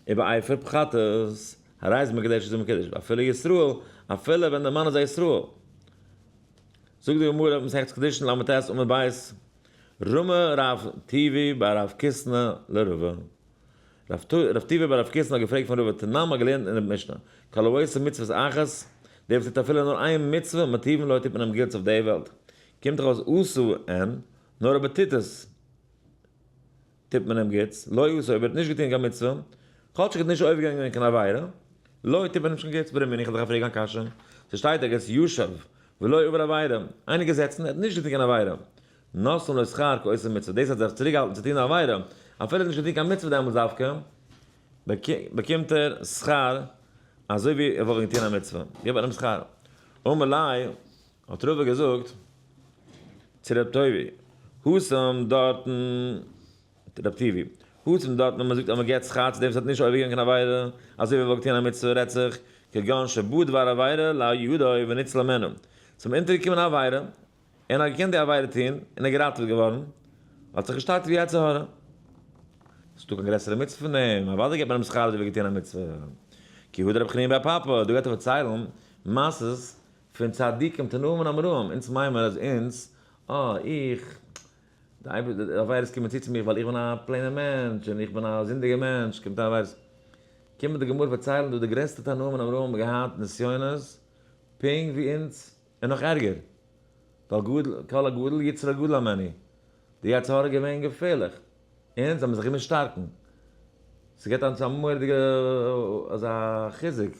ובאפר חטאת, הרי זו מקודשת איז מקודש, אפילו ישראל, אפילו ווען דער מאן איז א ישראל. זאגט די גמרא, מסכת קידושין ל"ט עמוד ב', רמי רב טובי בר רב קיסנא לרבא. רב טובי בר רב קיסנא האט געפרעגט פון רבא, תנן מ'האט געלערנט אין די משנה, כל העושה מצוות אחת, דער וואס טוט אפילו נאר איין מצוה, מטיבין לו טוט מען אים גוטס אויף די וועלט. קומט דאך אויס עשה אין, נאר אויב ער טוט עס, טוט מען אים גוטס, לא עשה אויב ער האט נישט געטון קיין מצוה, כאטש ער האט נישט עובר געווען קיין עבירה, לא טוט מען אים נישט קיין גוטס, ורמינהו איך וועל דיך פרעגן א קשיא, ס'שטייט ערגעץ ישב ולא עבר עבירה, איינער געזעצן ער האט נישט געטון קיין עבירה, נותנין לו שכר כעושה מצוה, דאס האט זיך צוריקגעהאלטן צו טון א עבירה, אפילו ער האט נישט געטון קיין מצוה דעמאלטס דווקא, באקומט ער שכר אזוי ווי ער וואלט געטון א מצוה, גיב אים שכר. אמר ליה, האט רבא געזאגט צו רב טובי, התם דארטן, רב טובי, התם דארטן ווען מען זאגט אז מען געבט שכר צו דעם וואס האט נישט עובר געווען קיין עבירה, אזוי ווי ער וואלט געטון א מצוה, רעדט זיך, כגון שבא דבר עבירה לידו וניצל ממנו, ס'איז אים אונטערגעקומען א עבירה, און האט געקענט די עבירה טון, און איז געראטעוועט געווארן, האט זיך געשטארקט ווי יצר הרע. ס'איז דא קיין גרעסערע מצוה פון דעם, אוודאי געבט מען אים שכר אזוי ווי געטון א מצוה. כי הא דרבי חנינא בר פפא, דא גייט ער פארציילן מעשות פון צדיקים תנאים און אמוראים, אונז מיינען מיר אז אונז, אה, איך, די עבירות קומען צו צו מיר ווייל איך בין א plain ער מענטש, און איך בין א זינדיגער מענטש, קומט א עבירות. קומט די גמרא פארציילן דא די גרעסטע תנאים און אמוראים האבן געהאט נסיונות פונקט ווי אונז, און נאך ערגער, ווייל גדול, כל הגדול יצרו גדול הימנו, די יצר הרע איז געווען געפערליך, אונז האבן זיך געמוזט שטארקן, ס'געבט אונז א מורא'דיגע אזא חיזוק,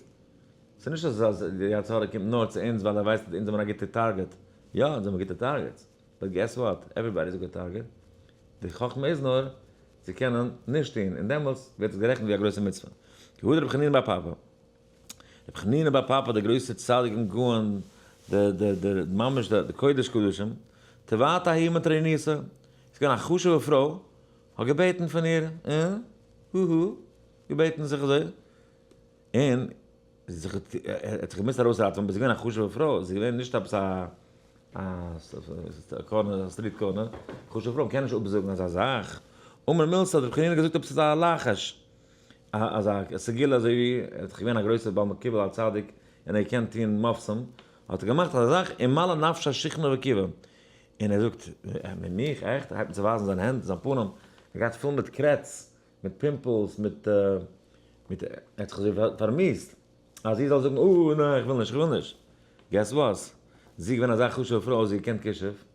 ס'איז נישט אז די יצר הרע קומט נאר צו אונז ווייל ער ווייסט אז אונז זעמיר א גוטע target, יא אונז זעמיר גוטע targets, but guess what, everybody איז א גוד target, די חכמה איז נאר צו קענען נישט טון, און דעמאלטס ווערט עס גערעכנט ווי א גרויסע מצוה. כי הא דרבי חנינא בר פפא. רבי חנינא בר פפא דער גרויסער צדיק און גאון, דער דער דער ממש דער קודש קדשים, תבעת ההיא מטרוניתא, איז געווען א חשוב'ע פרוי, האט געבעטן פון איר, אה, הו הו, געבעטן זיך אזוי, און זי האט זיך געמוזט ארויסראטעווען, אבער זי איז געווען א חשוב'ע פרוי, זי איז געווען נישט עפעס א א corner, א street corner, חשוב'ע פרוי, מ'קען נישט אפזאגן אזא זאך, אמר מילתא האט רבי חנינא געזאגט עפעס אזא לחש, אזא סגולה אזוי ווי ער איז דאך געווען א גרויסער בעל מקובל א צדיק און ער קען טון מופתים, האט ער געמאכט אזא זאך ומלא נפשה שיחנא וקיבה, און ער זאגט, מיט מיך? עכט? ער הייבט אן צו ווייזן זיינע הענט, זיין פנים, ער גייט פול מיט קרעץ, מיט pimples, מיט מיט ער האט זיך אזוי פארמיאוסט, אז זי זאל זאגן, אה ניין איך וויל נישט, איך וויל נישט. guess וואס? זי איז געווען אזא חשוב'ע פרוי, זי האט געקענט כישוף.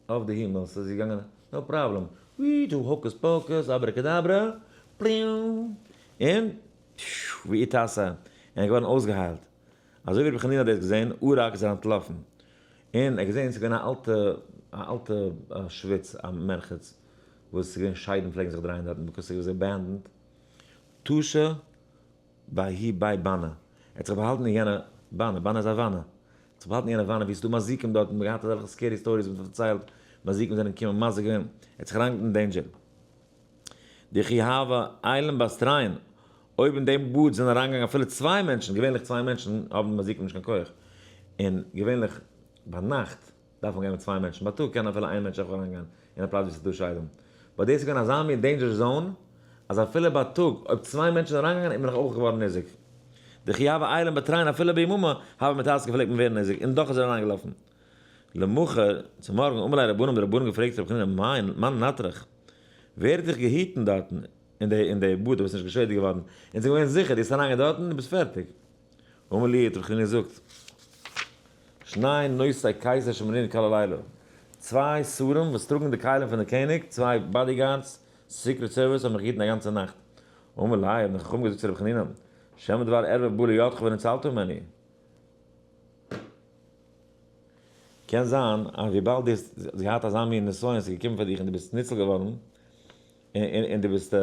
אויף די הימל ס'איז זי געגאנגען no problem, we do hocus pocus abracadabra, פליאו, און פששש ואיתסה, און ער איז געווארן אויסגעהיילט. אזוי ווי רבי חנינא האט דאס געזען, ערק איז ער אנטלאפן, און ער האט געזען ס'איז געווען א אלטע א אלטע שוויץ א מרחץ, וואס ס'איז געווען שיידן פלעגן זיך דרייען דארטן because ס'איז געווען abandoned, טשא בההיא בי באנא, ער האט זיך באהאלטן אין יענע באנע, באנע איז א וואנע, ער האט זיך באהאלטן אין יענע וואנע ווי עס איז דא מזיקים דארטן, מ'האט געהאט אזעלכע scary stories וואס מ'האט פארציילט, מזיקים זענען געקומען מזיק געווען, ער האט זיך אריינגעלייגט אין danger. דכי הוו עיילין בתרין, אויב אין דעם באד זענען אריינגעגאנגען אפילו צוויי מענטשן, געווענליך צוויי מענטשן האבן מזיקים נישט קיין כח, און געווענליך ביינאכט דארף מען גיין מיט צוויי מענטשן, בייטאג קען אפילו איין מענטש אויך אריינגיין אין א פלאץ ווי ס'איז דא שדים, but דאס איז געווען אזא מין danger zone אז אפילו בייטאג אויב צוויי מענטשן זענען אריינגעגאנגען איז מען נאך אויך געווארן ניזוק. דכי הוו עיילין בתרין אפילו ביממא הוו מיתזקי פלעגט מען ווערן ניזוק און דאך איז ער אריינגעלאפן. למחר, צו מארגן, אמרו ליה רבנן, די רבנן געפרעגט רבי חנינא, מאי, מאן נטרך? ווער האט דיך געהיטן דארטן אין די אין די באד, דו ביסט נישט געשעדיגט געווארן, אונז זענען געווען זיכער, דו ביסט אריינגעגאנגען דארטן, דו ביסט פערטיג. אמר להו, האט רבי חנינא געזאגט, שני נושאי קיסר שמרינן כל הלילה, צוויי שרים וואס טראגן די כלים פון די קעניג, צוויי bodyguards, secret service, האבן מיך געהיטן א גאנצע נאכט. אמרו ליה, האבן די חכמים געזאגט צו רבי חנינא, שמא דבר ערווה בא לידך וניצלת ממנו. קען זיין אז וויבאלד דו האסט געהאט אזא מין נסיון, ס'איז געקומען פאר דיך און דו ביסט ניצול געווארן, און דו ביסט,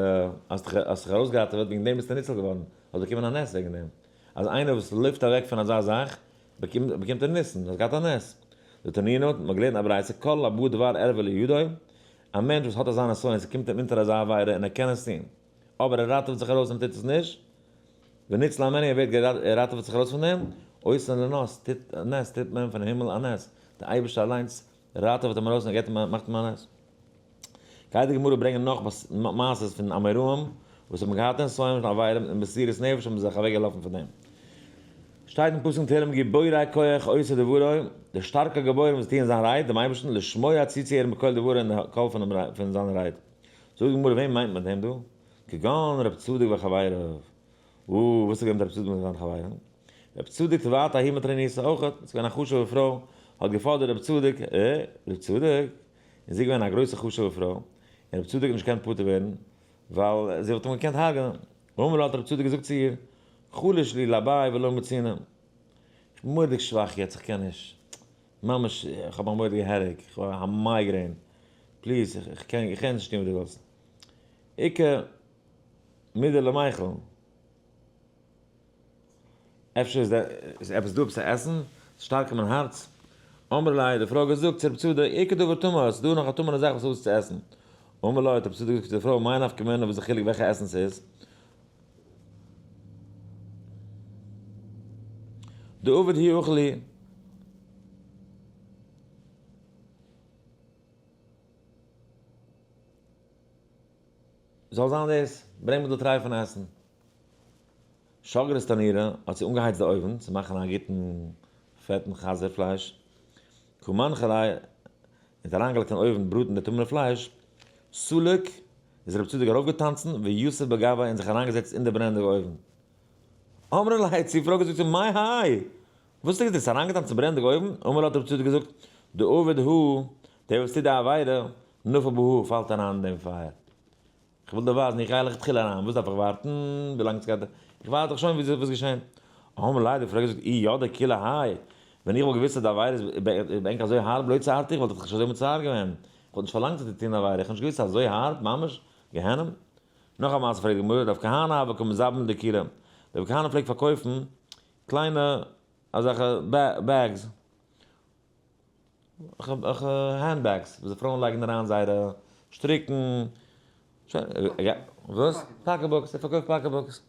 האסט זיך ארויסגעראטעוועט, וועגן דעם ביסטו ניצול געווארן, האסט באקומען א נס וועגן דעם. אז איינער וואס לויפט אוועק פון אזא זאך, באקומט ער ניסים, האסט געהאט א נס. דתנינא, מ'האט געלערנט א ברייתא, כל הבא דבר ערווה לידו, א מענטש וואס האט אזא נסיון, ס'קומט אים אונטער אזא עבירה און ער קען עס טון, אבער ער ראטעוועט זיך ארויס און טוט עס נישט, וניצל הימנו, ער ווערט געראטעוועט, ער ראטעוועט זיך ארויס פון דעם, עושין לו נס, טוט א נס, טוט מען פון הימל א נס, דער אייבערשטער אליינס ראטעוועט אים ארויס און ער געבט אים, מאכט אים א נס. גייט די גמרא ברענגען נאך מעשות פון אמוראים וואס האבן געהאט נסיונות פון עבירות און מסירות נפש האבן זיך אוועק געלאפן פון דעם. שטייט אין פסוק אין תהלים גיבורי כח עושי דברו, די שטארקע גיבורים וואס טוען זיין רייד, דעם אייבערשטן, לשמוע צוצוהערן בקול דברו אין די קול פון זיין רייד. זאגט די גמרא וועם מיינט מען דעם דא? כגון רב צדוק וחבריו. וואו, וואס איז געווען מיט רב צדוק מיט זיינע חברים? רב צדוק תבעת ההיא מטרוניתא אויכעט, ס'איז געווען א חשוב'ע פרוי, האט געפאדערט רב צדוק, אה, רב צדוק? און זי איז געווען א גרויסע חשוב'ע פרוי, און רב צדוק האט נישט געקענט פטור ווערן, ווייל זי וואלט אים געקענט הרג'נען. אמר לה האט רב צדוק געזאגט צו איר, חלש לי לבי ולא מצינא, איך בין מורא'דיג שוואך יעצט, איך קען נישט, ממש, איך האב א מורא'דיגע headache, איך האב א migraine, please, איך קען נישט טון וואס דו ווילסט. איכא מידי למיכל. אפשר איז איז עפעס דא עפעס צו עסן? שטארק מיין הארץ. אמרה ליה, די פרוי האט געזאגט צו רב צדוק, איכא דבר טמא, עס איז דא נאך א טמא'נע זאך וואס איז צו עסן. אמר לה, האט רב צדוק געזאגט צו די פרוי, מאי נפקא מינה, וואס איז די חילוק וועלכע עסן ס'איז? דעביד הוא אכיל. זאל זיין דאס, ברענג מיר די טרייפענע עסן. שגרת תנורא האט זי אנגעהייצט די אויוון צו מאכן א גוטן פעטן חזיר פלייש. קא מנחא ליה האט אריינגעלייגט אין אויוון בראטן די טמא'נע פלייש. סליק איז רב צדוק ארויפגעטאנצן ויתיב בגויה און זיך אריינגעזעצט אין די ברענענדיגע אויוון. אמרה ליה האט די פרוי געזאגט צו אים מאי האי? וואס איז דאס אריינגעטאנצן אין ברענענדיגע אויוון? אמר לה האט רב צדוק געזאגט דעביד הא, דער וואס טוט די עבירה, נפיל בהא, פאלט אריין אין דעם פייער. איך וויל דיר ווייזן, איך גיי לכתחילה אריין, וואס דארף איך ווארטן ווילאנג עס גייט, איך ווארט דאך שוין וואס געשען. אמר ליה, די פרוי האט געזאגט, אי ידעי כולי האי, ווען איך וואלט געוואוסט אז די עבירה איז ביי ענק אזוי הארב לא צערתיך, וואלט איך דיך נישט אזוי מצער געווען, איך וואלט נישט פארלאנגט צו טון עבירה, איך האב נישט געוואוסט אז אזוי הארב, ממש גיהנום. נאך א מעשה פרעגט די גמרא, רב כהנא הוה קא מזבין דיקולי, רב כהנא פלעגט פארקויפן קליינע אזעלכע bags, hand bags וואס די פרויען לייגן אריין זייערע שטריקן, וואס? pocketbooks, ער פארקויפט pocketbooks,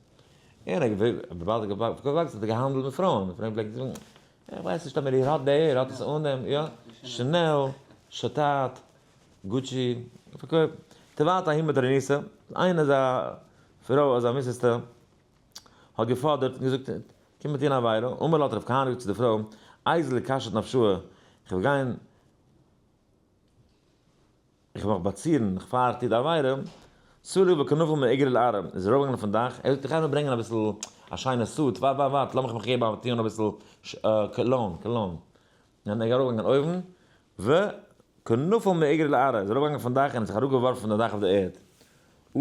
און ער וויבאלד ער פארקויפט pocketbooks האט ער געהאנדלט מיט פרויען, די פרויען פלעגן זאגן, איך ווייס נישט אבער איר האט די, איר האט עס אן דעם, יא, Chanel, שאטאט, Gucci, ער פארקויפט, תבעת ההיא מטרוניתא, איינע אזא פרוי אזא מיסעסטע האט געפאדערט און געזאגט, קום מיר טון א עבירה, אמר לה האט רב כהנא געזאגט צו די פרוי, איזיל אכשט נפשאי, איך וועל גיין, איך וועל מיך באצירן, איך פאר טו די עבירה, סליק וקא נפיל מאיגרא לארעא, איז ארויפגעגאנגען אויפן דאך, ער זאגט איך גיי מיר ברענגען אביסל א שיינע suit, ווארט ווארט ווארט, לאמיך מיך געבן א טון אביסל cologne, cologne, און ער איז ארויפגעגאנגען אויבן, וקא נפיל מאיגרא לארעא, איז ארויפגעגאנגען פון דאך און האט זיך אראפגעווארפן פון די דאך אויף די ערד.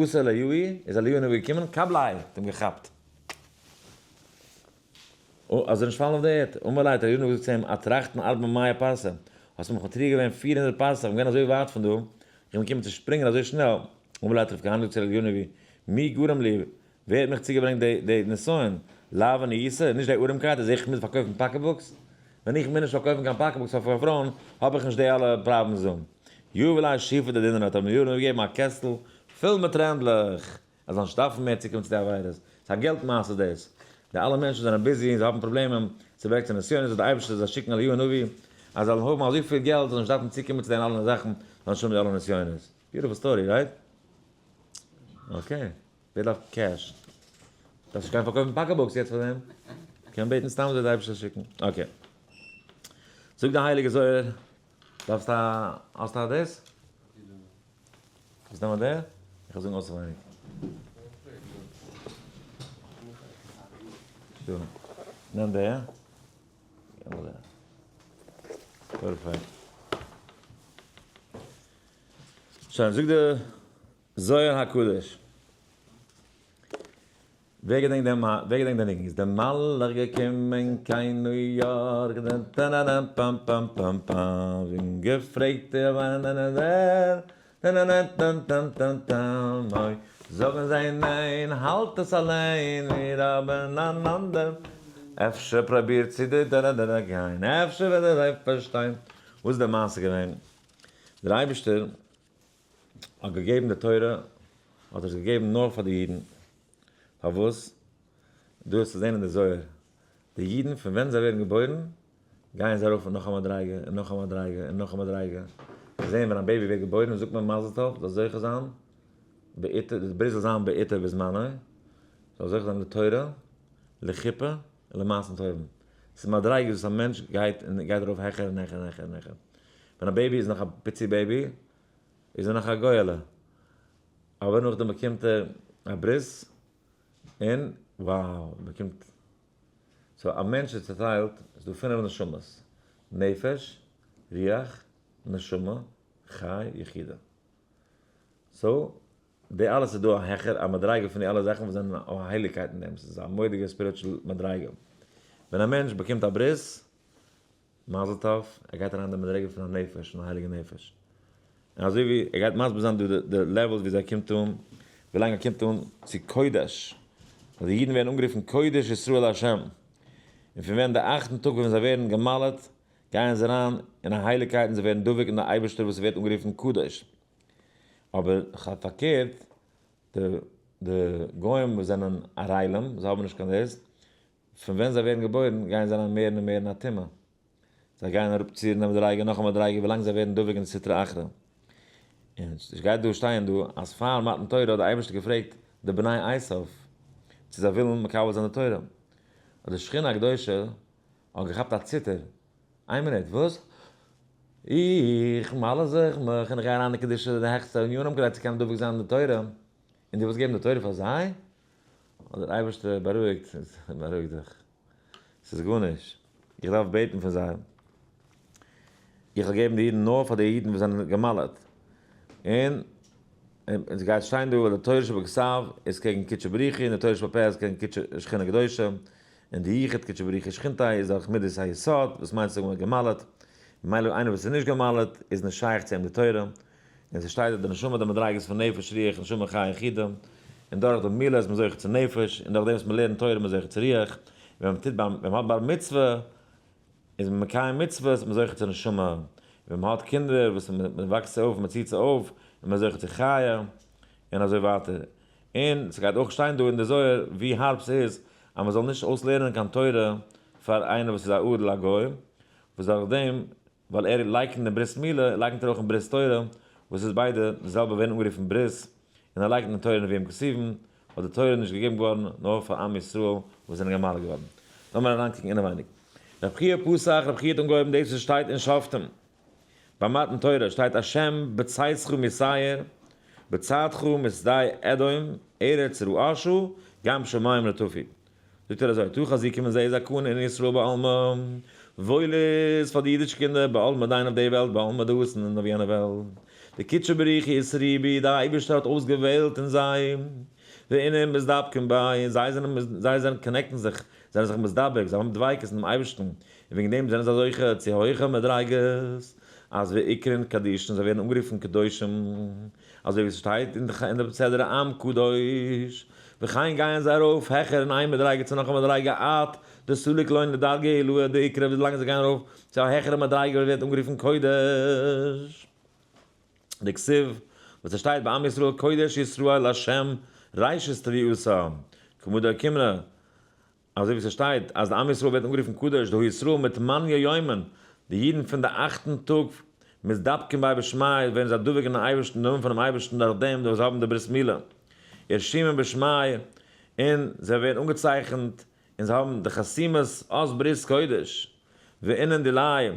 אתא אליהו, איז אליהו הנביא געקומען, קבליה, האט אים געכאפט. אז ער נישט פאלן אויף די ערד. אמר ליה, האט אליהו הנביא געזאגט צו אים, אטרחתן ארבע מאה פרסה, האסט מיך מטריח געווען 400 פרסה, איך בין געווען אזוי ווייט פון דא, איך בין געקומען צו שפרינגען אזוי שנעל. אמר ליה, האט רב כהנא געזאגט צו אליהו הנביא, מי גרם לי, ווער האט מיך צוגעברענגט די נסיון? לאו עניותא, נישט די ארעמקייט אז איך מוז פארקויפן pocketbooks? ווען איך מוז נישט פארקויפן קיין pocketbooks פאר פרויען האב איך נישט די אלע problems דא. יהב ליה שיפא דדינרי האט אליהו הנביא געגעבן א קעסטל פול מיט רענדלעך אז זאל נישט דארפן מער צוקומען צו די עבירות. ס'איז א געלט מעשה דאס. די אלע מענטשן זענען busy און זיי האבן פראבלעמען, ס'ברענגט צו נסיונות זאל די אייבערשטער זיי שיקן אליהו הנביא אז זיי זאלן האבן אזויפיל געלט זאל נישט דארפן צוקומען צו די אלע זאכן, זאלן נישט האבן די אלע נסיונות. Beautiful story, right? Okay. ווער דארף cash? דארפסט נישט גיין פארקויפן pocketbooks יעצט פאר דעם. קען בעטן סתם אזוי די אייבערשטער זאל שיקן. Okay. זאגט די הייליגע זוהר. דארפסט א, האסט א דאס? וואס נעמען דער? איך וועל זאגן אויסעווייניג. דא. נעם דער. Perfect. שוין, זאגט די זוהר הקדוש. ווער געדענקט דעם ווער געדענקט די ניגון? איז דער מלאך געקומען קיין ניו יארק טאנאנאן פאם פאם פאם פאם און געפרעגט טאנאנאן טאן טאן טאן טאן אוי זאגן זיי ניין האלט עס אליין מיר האבן אן אנדער אפשר פראבירט צו די דאדאדאדא גיין אפשר וועט ער זיי פארשטיין. וואס איז די מעשה געווען? דער אייבערשטער האט געגעבן די תורה האט ער עס געגעבן נאר פאר די אידן, פארוואס? דא איז צו זען אין די זוהר, די אידן פון ווען זיי ווערן געבוירן גייען זיי ארויף נאך א מדריגה און נאך א מדריגה און נאך א מדריגה, זיי זעען ווען א baby ווערט געבוירן זאגט מען מזל טוב, זאל זוכה זיין בעתה, די ברית זאל זיין בעתה ובזמנו, זאל זוכה זיין לתורה, לחופה, ולמעשים טובים. ס'איז מדריגות וואס א מענטש גייט און גייט ארויף העכער און העכער און העכער און העכער. ווען א baby איז נאך א פיצי baby, איז ער נאך א גוי'עלע. אבער נאכדעם באקומט ער א ברית, און wow, ער באקומט. So א מענטש איז צוטיילט, ס'איז דא פינף נשמות, נפש, רוח, נשמה, חי, יחידה. So, די אלעס איז דא א העכער א מדריגה פון די אלע זאכן וואס זענען א הייליגקייט אין דעם, ס'איז א מורא'דיגע spiritual מדריגה. ווען א מענטש באקומט א ברית, מזל טוב, ער גייט אריין אין די מדריגה פון א נפש, פון א הייליגע נפש. און אזוי ווי ער גייט מסביר זיין דא די levels ווי אזוי ער קומט אן, ווי לאנג ער קומט אן צו קודש, ווייל די אידן ווערן אנגערופן קודש ישראל לה', און פון ווען די אכטן טאג ווען זיי ווערן גע'מל'ט, גייען זיי אריין אין א הייליגקייט און זיי ווערן דבוק אין די אייבערשטער וואס ווערט אנגערופן קדוש. אבער פארקערט, די די גוים וואס זענען ערלים, זיי האבן נישט קיין דאס, פון ווען זיי ווערן געבוירן גייען זיי אריין מער און מער אין א טומאה, זיי גייען אראפ צו די מדריגה נאך א מדריגה ווילאנג זיי ווערן דבוק אין סטרא אחרא. און עס גייט דא שטיין דא אז פאר מתן תורה האט די אייבערשטער געפרעגט די בני עשיו צו זיי ווילן מקבל זיין די תורה, האט די שכינה הקדושה האט געכאפט א ציטער, איין מינוט, וואס? איך מל'ע זיך מיך און איך גיי אריין אין קדושה די העכסטע ענינים כדי צו קענען דבוק זיין אין די תורה, און דו ווילסט געבן די תורה פאר זיי? האט דער אייבערשטער בארואיגט, בארואיג דיך, ס'איז גארנישט, איך דארף בעטן פון זיי, איך האב געגעבן די אידן נאר פאר די אידן וואס זענען גע'מל'עט, און עס גייט שטיין דא אז די תורה שבכתב איז קעגן קודשא בריך הוא און די תורה שבעל פה איז קעגן קודשא שכינה קדושה, און די יחוד קודשא בריך הוא שכינתיה איז דורך מידת היסוד, וואס מיינט צו זאגן מ'האט גע'מל'עט, ממילא איינער וואס איז נישט גע'מל'עט איז נישט שייך צו אים די תורה, און ס'שטייט אז די נשמה די מדריגות פון נפש רוח נשמה חיה יחידה, און דורך די מילה איז מען זוכה צו נפש, און דורך דעם וואס מ'לערנט תורה איז מען זוכה צו רוח, און ווען מ'טוט ביים ווען מ'האט בר מצוה איז מען מקיים מצוות איז מען זוכה צו נשמה, און ווען מ'האט קינדער וואס מ'וואקסט זיי אויף און מ'ציט זיי אויף איז מען זוכה צו חיה, און אזוי ווייטער. און ס'גייט אויך שטיין דא אין די זוהר ווי הארב ס'איז אז מ'זאל נישט אויסלערנען קיין תורה פאר איינער וואס איז א ערל א גוי, וואס דורך דעם ווייל ער לייקנט אין ברית מילה, לייקנט ער אויך אין ברית תורה, וואס איז ביידע די זעלבע ווערן אנגערופן ברית, און ער לייקנט אין תורה נביאים כתובים, ווייל די תורה איז נישט געגעבן געווארן נאר פאר עם ישראל וואס זענען גע'מל'ט געווארן. לאמיר אריינקוקן אינעווייניג. רב חייא פתח, רב חייא האט אנגעהויבן דאס וואס שטייט אין שופטים. ביי מתן תורה שטייט השם בצאתך משעיר, בצאתך משדה אדום, ארץ רעשה, גם שמים נטפו. זאגט ער אזוי, תא חזי קום און זע זכאין אינון ישראל בעלמא, וואויל איז פאר די אידישע קינדער בעלמא דין אויף די וועלט בעלמא דאתין און אויף יענע וועלט, דקודשא בריך הוא אתרעי בהו, דער אייבערשטער האט אויסגעוועלט אין זיי, ואינון מתדבקין ביה, און זיי זענען זיי זענען connect ן זיך, זענען זיך מתדבק, זיי האבן דביקות אינעם אייבערשטן, און וועגן דעם זענען זיי זוכה צו הויכע מדריגות, אז ואקרון קדישין, זיי ווערן אנגערופן קדושים, אזוי ווי ס'שטייט אין די סדרה עם קדוש, וכן גייען זיי ארויף העכער אין איין מדריגה צו נאך א מדריגה עד דסליק לון לדרגא עילאה דאקרי ווי לאנג זיי גייען ארויף צו א העכערע מדריגה וואס ווערט אנגערופן קודש דכתיב וואס עס שטייט בעם ישראל קודש ישראל לה' ראשית תבואתם כמה דאוקימנא אזוי ווי ס'שטייט אז די עם ישראל ווערט אנגערופן קדוש דהא ישראל מתמניא יומין, די אידן פון די אכטן טאג מתדבקין ביה בשמיה ווערן זיי דבוק אינעם אייבערשטן, נאמען פונעם אייבערשטן דורך דעם וואס זיי האבן די ברית מילה, ורשימין בשמיה, און זיי ווערן אנגעצייכנט און זיי האבן די חתימת אות ברית קודש, ואינון דיליה.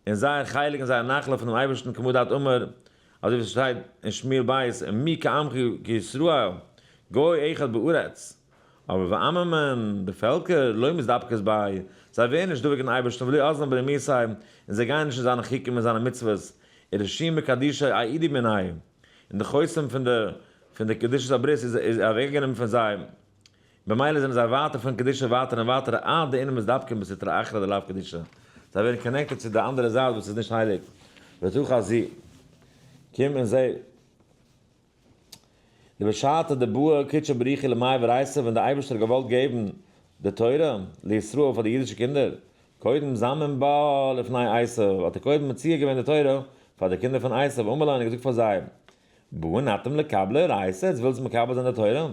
און זייער חלק און זייער נחלה פונעם אייבערשטן כמו דאת אמר, אזוי ווי ס'שטייט אין שמואל בית, ומי כעמך כישראל, גוי אחד בארץ. אבער ועממין, די פעלקער, לא מתדבקות ביה, זיי ווערן נישט דבוק אין אייבערשטן ולא אזלן ברמיתיה, און זיי גייען נישט אין זיינע חוקים און זיינע מצוות, ורשימא קדישא אעידי מיניה, און די חותם פון די פון די קדושת הברית איז איז אוועקגענומען פון זיי, במילא זענען זיי ווייטער פון קדושה ווייטער און ווייטער עד דאינון מתדבקין בסטרא אחרא דלאו קדישא, זיי ווערן connected צו די אנדערע זייט וואס איז נישט הייליג, ותא חזי, קום און זע. דבשעתא דבעא קודשא בריך הוא למיהב אורייתא ווען דער אייבערשטער האט געוואלט געבן די תורה לישראל פאר די אידישע קינדער, קודם זמין בה לפני עשיו, האט ער קודם מציע געווען די תורה פאר די קינדער פון עשיו, אמר להן און געזאגט פאר זיי, בעאין אתם לקבלא אורייתא, עטס ווילטס מקבל זיין די תורה?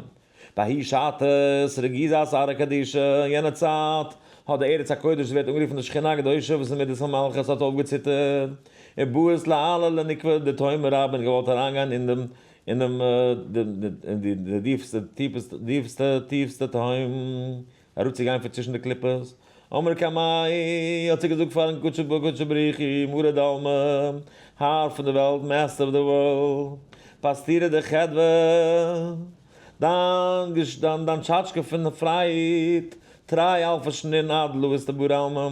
בההיא שעתא רגיזא אתרא קדישא, אין יענע צייט האט די ארץ הקודש וואס ווערט אנגערופן די שכינה הקדושה וואס איז מידת המלכות האט אויפגעציטערט, ובעית לאעלא לנוקבא דתהומא רבא און געוואלט אריינגיין אין דעם אין דעם די טיפסטע טיפסטע טיפסטע תהום אראפצוגיין פון צווישן די קליפות, אמרה קמיה האט זי געזאגט פארן קודשא קודשא בריך הוא מרא דעלמא, האר פון די וועלט, master of the world, פסטירא דחדוה, דיין דיין דיין טשאטשקע פון פרייד, תרי אלפא שנין עד לא אתברא עלמא,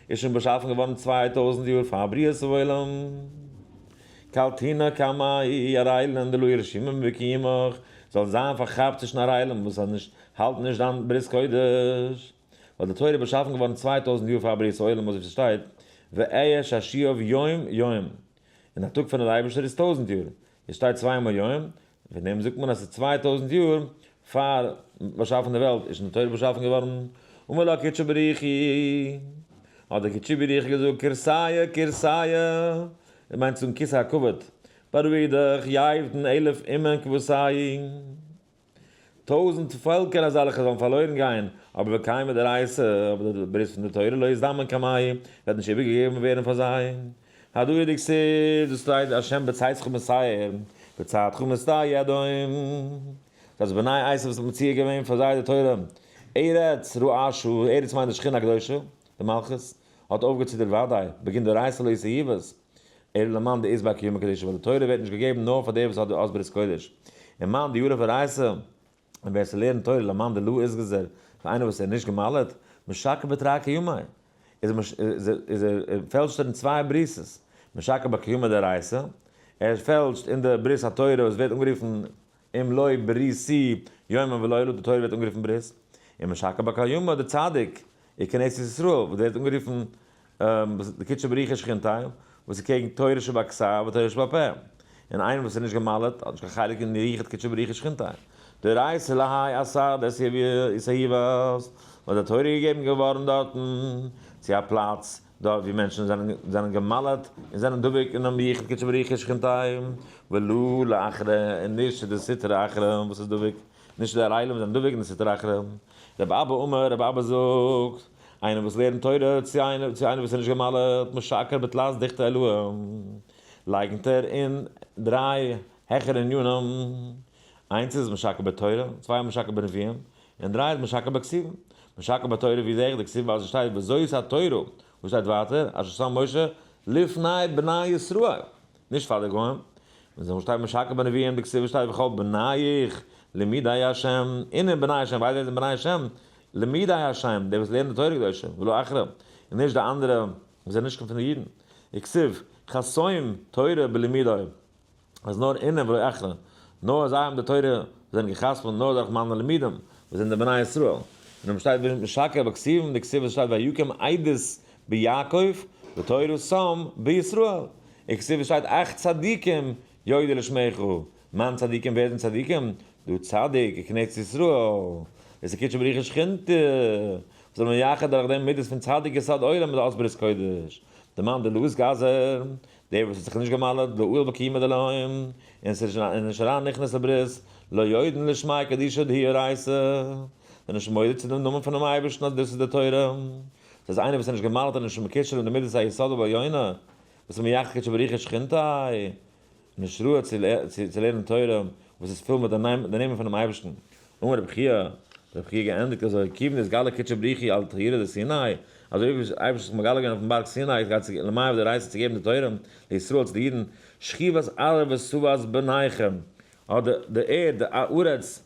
איז שוין באשאפן געווארן 2000 יאר פאר בריאת העולם. קלטינא קמאי ערלים דלא רשימין בקיומך, זאל זיין פארכאפט צווישן ערלים וואס האלטן נישט דיין ברית קודש. ווייל די תורה איז באשאפן געווארן 2000 יאר פאר בריאת העולם אזוי ווי ס'שטייט, ואהיה שעשועיו יום יום, און א טאג פון דער אייבערשטער איז טויזנט יאר, עס שטייט צוויי מאל יום, פון דעם זאגט מען אז ס'איז 2000 יאר פאר באשאפן די וועלט איז שוין די תורה באשאפן געווארן, אמר לה קודשא בריך הוא, האט דער קודשא בריך הוא געזאגט, כורסיא כורסיא, ער מיינט צו זאגן כסא הכבוד, בארואיג דיך, יאבדון אלף אומין כוותייהו. טויזנט פעלקער אזעלכע זאלן פארלוירן גיין, אבער וקיימא דאורייתא, אבער די ברית פון די תורה לא יזדמן קמייהו, וועט נישט איבערגעגעבן ווערן פאר זיי. הדא הוא דכתיב, דאס שטייט השם בצאתך משעיר, בצאתך משדה אדום. דאס בני עשו וואס האט מציע געווען פאר זיי די תורה, ארץ רעשה, ארץ מיינט די שכינה הקדושה, די מלכות, האט אויפגעציטערט וודאי, בגין דאורייתא לא יתיהיבת, אלא למאן דאית ביה קיומא קדישא ווייל די תורה ווערט נישט געגעבן נאר פאר דער וואס האט די אות ברית קודש, און מאן דיערף אורייתא, און ווער ס'לערנט תורה למאן דלא אתגזר, פאר איינער וואס איז נישט גע'מל'ט, משקר בתרי קיומי, איז ער פעלשט ער אין צוויי ברית'ס, משקר בקיומא דאורייתא, ער פעלשט אין די ברית התורה וואס ווערט אנגערופן אם לא בריתי יומם ולילה, די תורה ווערט אנגערופן ברית, און משקר בקיומא דצדיק, איז כנסת ישראל, וואס ווערט אנגערופן דקודשא בריך הוא שכינתיה, וואס איז קעגן תורה שבכתב ותורה שבעל פה, און איינער וואס איז נישט גע'מל'ט האט נישט קיין חלק אין יחוד קודשא בריך הוא שכינתיה. דאורייתא להאי אתר דאתיהיבת, ווייל די תורה איז געגעבן געווארן דארטן צו א פלאץ דארט ווי מענטשן זענען גע'מל'ט און זענען דבוק אינעם יחוד קודשא בריך הוא שכינתיה, ולא לאחרא און נישט צו די סטרא אחרא וואס איז דבוק, נישט די ערלים זענען דבוק אין די סטרא אחרא. רבי אבא אמר, רבי אבא זאגט, איינער וואס לערנט תורה צו איינער וואס איז נישט גע'מל'ט, משקר בתלת דוכתי עילאי, לייקנט ער אין דריי העכערע ענינים, איינס איז משקר בתורה, צוויי איז משקר בנביאים, און דריי איז משקר בכתובים. משקר בתורה ווי זעה איך די כתובים ווייל עס שטייט וזאת התורה, וואס שטייט ווייטער אשר שם משה לפני בני ישראל, נישט פאר די גוים. און זאל שטייט משקר בנביאים די כתובים שטייט וכל בנייך למידי השם, אינם בני השם, ווייל זיי זענען בני השם, למידי השם, די וואס לערנען די תורה הקדושה, ולא אחרים, און נישט די אנדערע וואס זענען נישט פון די אידן. וכתיב, חתום תורה בלמידו. אז נאר אינם ולא אחרים, נאר זיי האבן די תורה, זענען גע'חתמ'ט נאר דורך מיינע לימודים, וואס זענען די בני ישראל. און אויב שטייט משקר בכתובים, די כתיב וואס שטייט ויקם עדות ביעקב ותורה שם בישראל. און כתיב וואס שטייט אך צדיקים יודו לשמך, מיין צדיקים ווער זענען צדיקים? דא צדיק אין כנסת ישראל, דאס איז קודשא בריך הוא שכינתא, וואס זענען מייחד דורך דעם מידות פון צדיק יסוד עולם מיט די אות ברית קודש, דמאן דלא אתגזר, דער וואס האט זיך נישט גע'מל'ט, לא עאל בקיומא דלהון, און ס'איז נישט אריין נכנס לברית, לא יודן לשמיה קדישא דהיא אורייתא, זענען נישט מודה צו דעם נאמען פונעם אייבערשטן אז דאס איז די תורה. ס'איז איינער וואס איז נישט גע'מל'ט און נישט מקושר אין די מידת היסוד ובעליונה, וואס איז מייחד קודשא בריך הוא שכינתיה, נישט ראוי צו לערנען תורה וואס איז פול מיט די נעמען פונעם אייבערשטן. אמר רבי חייא, רבי חייא געענדיגט אזוי, כיוון דאתגלי קודשא בריך הוא על טורא דסיני, אזוי ווי אייבערשטער האט זיך מגלה געווען אויפן בארג סיני, גייט צו למעלה דאורייתא צו געבן די תורה לישראל צו די אידן, שכיבת ארעא ושבעת בניכם, האט די ערד, די ארץ,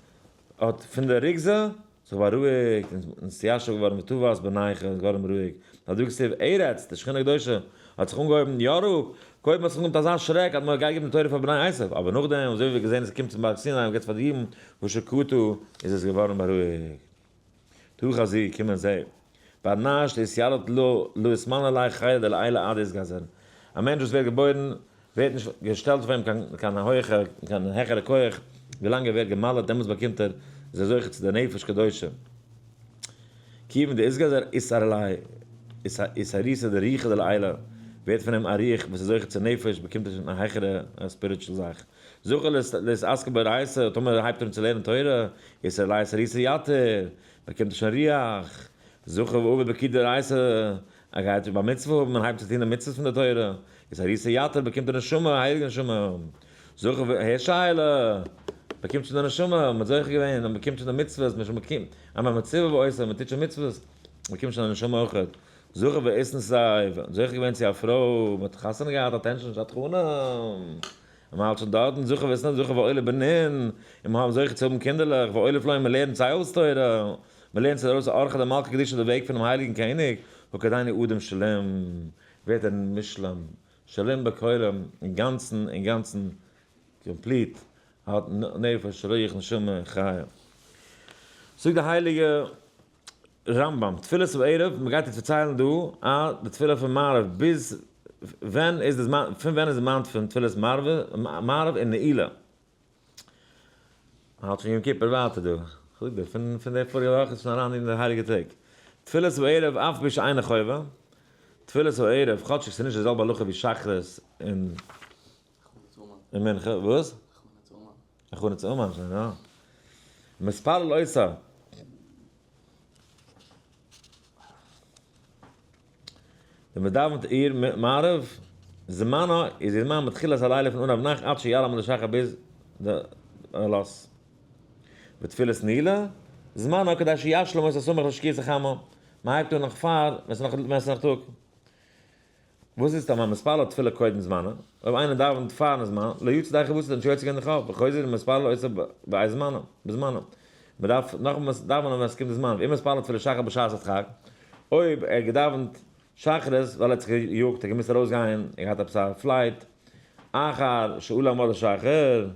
האט פון די רוגזה זיך בארואיגט און נתיישב געווארן ותבעת בניכם איז געווארן רואיג, הדא כתיב ארץ, די שכינה הקדושה האט זיך אנגעהויבן ירא, קודם האט זיך אנגעהויבן מיט אזא שרעק אז מען גייט געבן די תורה פאר בני עשיו, אבער נאכדעם אזוי ווי מ'האט געזען עס קומט צום בארג סיני און געבט פאר די אידן ושקטו איז עס געווארן בארואיגט. תא חזי, קום און זע. בר נש דאתיליד לא לא אתמני ליה חילא דלעילא עד אתגזר. א מענטש וואס ווערט געבוירן ווערט נישט געשטעלט אויף אים קיין קיין הויכע קיין העכערע כח, ווילאנג ער ווערט גע'מל'ט דעמאלטס באקומט ער איז ער זוכה צו די נפש קדושה. כיוון דאתגזר אתער ליה אתערותא דרוחא דלעילא, ווערט פון אים א רוח וואס איז זוכה צו נפש, באקומט ער שוין א העכערע spiritual זאך. זכה לאתעסקא באורייתא, טאמער הייבט ער אן צו לערנען תורה, אתער ליה אתערותא יתיר, באקומט ער שוין רוח. זכה ועביד פקודי דאורייתא, ער גייט בר מצוה האבן און הייבט צו טון די מצוות פון די תורה, אתערותא יתיר, באקומט ער נשמה, הייליגע נשמה. זכה והער באקומט שוין די נשמה, מען האט זוכה געווען, מען באקומט שוין די מצוות, מען איז שוין מקיים, אז מען מצווה ועושה, מען טוט שוין מצוות, באקומט שוין א נשמה אויך. זכה ואיתנסי, זוכה געווען צו א פרוי, מען האט חתונה געהאט, attention שדכנים, און מען האלט שוין דארטן, זכה ואיתנסי, זכה ועולה בנין, און מען האט זוכה צו האבן קינדערלעך, ואוליף להם, מען לערנט זיי אויס תורה, מען לערנט זיי ארויס אורחא דמלכא קדישא די וועג פונעם הייליגן קעניג, וכדין אדם שלם, ווערט ער מושלם, שלם בכולם, אינגאנצן, אינגאנצן complete, האט נפש, רוח, נשמה, חיה. זאגט די הייליגע רמב ם, תפילת הערב, מען גייט יעצט פארציילן דא א די תפילה פון מעריב ביז ווען איז די זמן, פון ווען איז די זמן פון תפילת מעריב און נעילה. מ'האלט שוין יום כיפור ווייטער דא, כ'זאג דיר, פון פון די פאריגע וואך איז שוין אריין אין די הייליגע טעג. תפילת הערב אף על פי שאינה חובה, תפילת הערב כאטשיג ס'איז נישט די זעלבע הלכה ווי שחרית און מנחה, וואס? הכנה צו אומאן שוין, יא. מתפלל אותה. ווען מען דאווענט איר מעריב, זמנה איז איר זמן מתחילת הלילה פון אנהייב נאכט עד שיעלה עמוד השחר ביז די עלות. ותפילת נעילה, זמנה כדי שישלים אותה סמוך לשקיעת החמה, מען הייבט אן נאך פאר ווען ס'איז נאך טאג. וואס איז טאמער מתפלל תפילה קודם זמנה? אויב איינער דאווענט פארן זמן, לא יצא ידי חובתו, נישט יוצא געווען די חוב, וחוזר ומתפלל אותה בעת זמנה, בזמנה. מען דארף נאכאמאל דאווענען ווען עס קומט די זמן, ואם מתפלל תפילת שחר בשעת הדחק, אויב ער האט געדאווענט שחרית ווייל ער האט זיך געיאגט, ער האט געמוזט ארויסגיין, ער האט געהאט עפעס א flight, אחר שעלה עמוד השחר,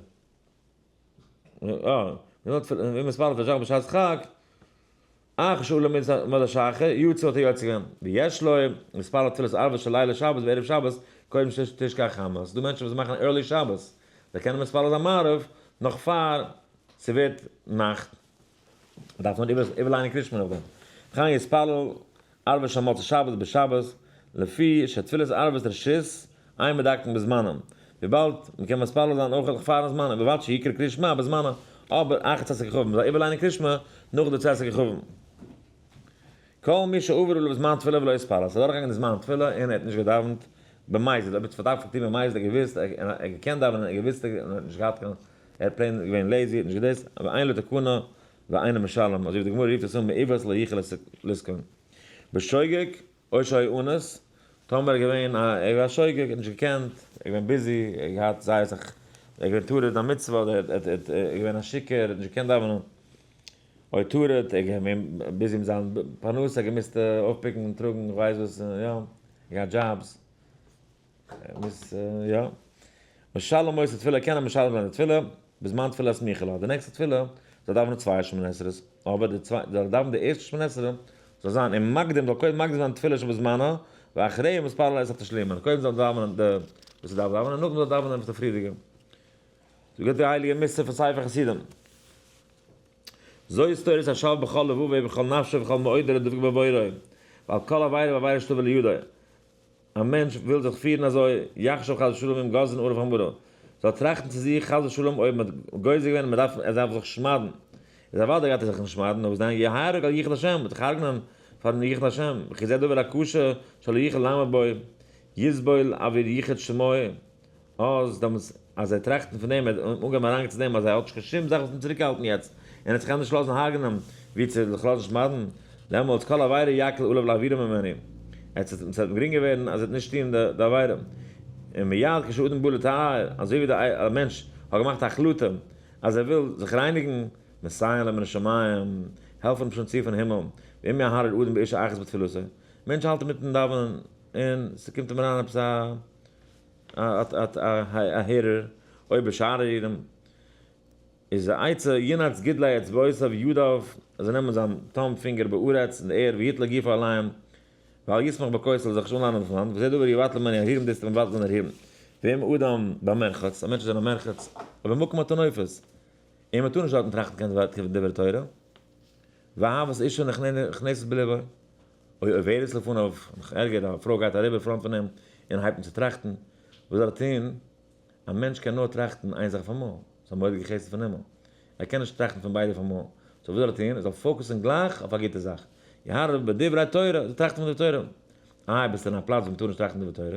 ואם מתפלל תפילת שחר בשעת הדחק, אחר שעלה עמוד השחר, יצא האט ער יוצא געווען, ויש לו, מתפלל תפילת ערבית של ליל שבת וערב שבת, קודם שתשקע החמה, ס'איז דא מענטשן וואס מאכן early שבת, זיי קענען מתפלל זיין מעריב נאך פאר ס'ווערט נאכט, מ'דארף נאר איבערליינען קרישמע נאכדעם. וכן יתפלל ערבית של מוצאי שבת בשבת, לפי שתפילת ערבית רשות אין מדקדקין בזמנם, וויבאלד מ'קען מתפלל זיין אויך נאך פארן זמן, ובלבד שיקרא קריאת שמע בזמנה, אבער אחר צאת הכוכבים, מ'זאל איבערליינען קרישמע נאך די צאת הכוכבים. כל מי שעבר עליו זמן תפילה ולא התפלל, ס'איז אדורכגעגאנגען די זמן תפילה און ער האט נישט געדאווענט במזיד, אויב ער האט פארדארפט געטון במזיד, ער האט געוואוסט, ער האט געקענט דאווענען, ער האט געוואוסט און ער האט נישט געהאט קיין, ער האט plain געווען lazy, האט נישט געדאס, אבער אין לו תקנה ואינו משלם, אזוי ווי די גמרא רופט עס אן מעוות לא יוכל לתקון. בשוגג או שהיה אנוס, טאמער ער איז געווען א ער איז געווען א שוגג, ער האט נישט געקענט, ער איז געווען busy, ער האט געהאט זייער אסאך, ער איז געווען טרוד אין א מצוה, אדער ער איז געווען א שיכור, ער האט נישט געקענט דאווענען, או טרוד, ער איז געווען busy מיט זיין פרנסה, ער האט געמוזט אויפפיקן און טראגן, איך ווייס וואס, יא, ער האט געהאט דזשאבס. מוז יא. משלם אותה תפילה קען ער משלם זיין די תפילה בזמן תפילה הסמוכה לה. די נעקסטע תפילה זאל דאווענען צוויי שמונה עשרה'ס, אבער די צוויי זאל דאווענען די ערשטע שמונה עשרה זאל זיין און מקדים זאל קודם מקדים זיין תפילה שבזמנה ואחריה מתפלל את התשלומין. קודם זאל דאווענען די וואס ער דארף דאווענען נאכדעם זאל דאווענען וואס די פריערדיגע. זאגט די הייליגע מוסר פון ספר חסידים. זאת תורת השב בכל לבבו ובכל נפשו ובכל מאודו לדבוק בבוראו, ועל כל עבירה ועבירה שתבא לידו. א מענטש וויל זיך פירן אזוי, יחשוב חס ושלום אם גוזרין עליו המרה, זאל טראכטן צו זיך חס ושלום אויב מען האט גוזר געווען מען דארף ער דארף זיך שמד'ן, איז אוודאי גייט ער זיך נישט שמד'ן, נאר וואס דען יהרג על יחוד השם, וועט זיך הרג'נען פארן יחוד השם, וכי זה דבר הקשה שלא יוכל לעמוד בו, יסבול עבור יחוד שמו, אז דעמאלטס אז זיי טראכטן פון דעם, ער האט אנגעהויבן אריינגיין צו דעם אז ער האט נישט קיין שום זאך וואס אים צוריקהאלטן יעצט, און ער האט זיך ענדערש לאזן הרג'נען ווי צו זיך לאזן שמד'ן. דעמאלטס כל עבירה יקל עליו להעבירה ממנו, עס וועט אים גרינגער ווערן אז ער וועט נישט טון די עבירה. און מיד כשאדם בא לטהר, אזוי ווי א מענטש האט געמאכט א החלטה אז ער וויל זיך רייניגן, מסייעין לו מן השמים, העלפן אים שוין צו פון הימל, ואם יהרהר אדם באשה אחת בתפילתו, מענטש האלט אינמיטן דאווענען און ס'קומט אים אריין עפעס א הרהור, אויב בשאר הרהורים, איז די עצה, ינעץ גודלי אצבעותיו ידיו, אז ער נעמען זיין thumb פינגער בארץ אין די ערד ויתלה גופו עליהם, ואל יסמוך בכותל זאל זיך נישט אנלאנען אויפן וואנט, וזה דבר יבטל ממנו הרהורים דאס טוט מבטל זיין הרהורים. ואם אדם במרחץ, א מענטש איז אין א מרחץ, או במקום הטנופת, און מען טאר נישט דארטן טראכטן קיין דברי תורה, ואהבת אשה נכנסת בלבו, או עוברת לפניו, נאך ערגער, א פרוי גייט אריבער front פון אים און הייבט אן צו טראכטן, וואס זאל ער טון? א מענטש קען נאר טראכטן איין זאך אויף אמאל, ס'איז א מורא'דיגע חסד פון הימל, ער קען נישט טראכטן פון ביידע אויף אמאל, so וואס זאל ער טון? ער זאל focus ן גלייך אויף א גוטע זאך, יהרהר בדברי תורה, זאל טראכטן פון דברי תורה, איי ביסט אין א פלאץ וואו מ'טאר נישט טראכטן דברי תורה?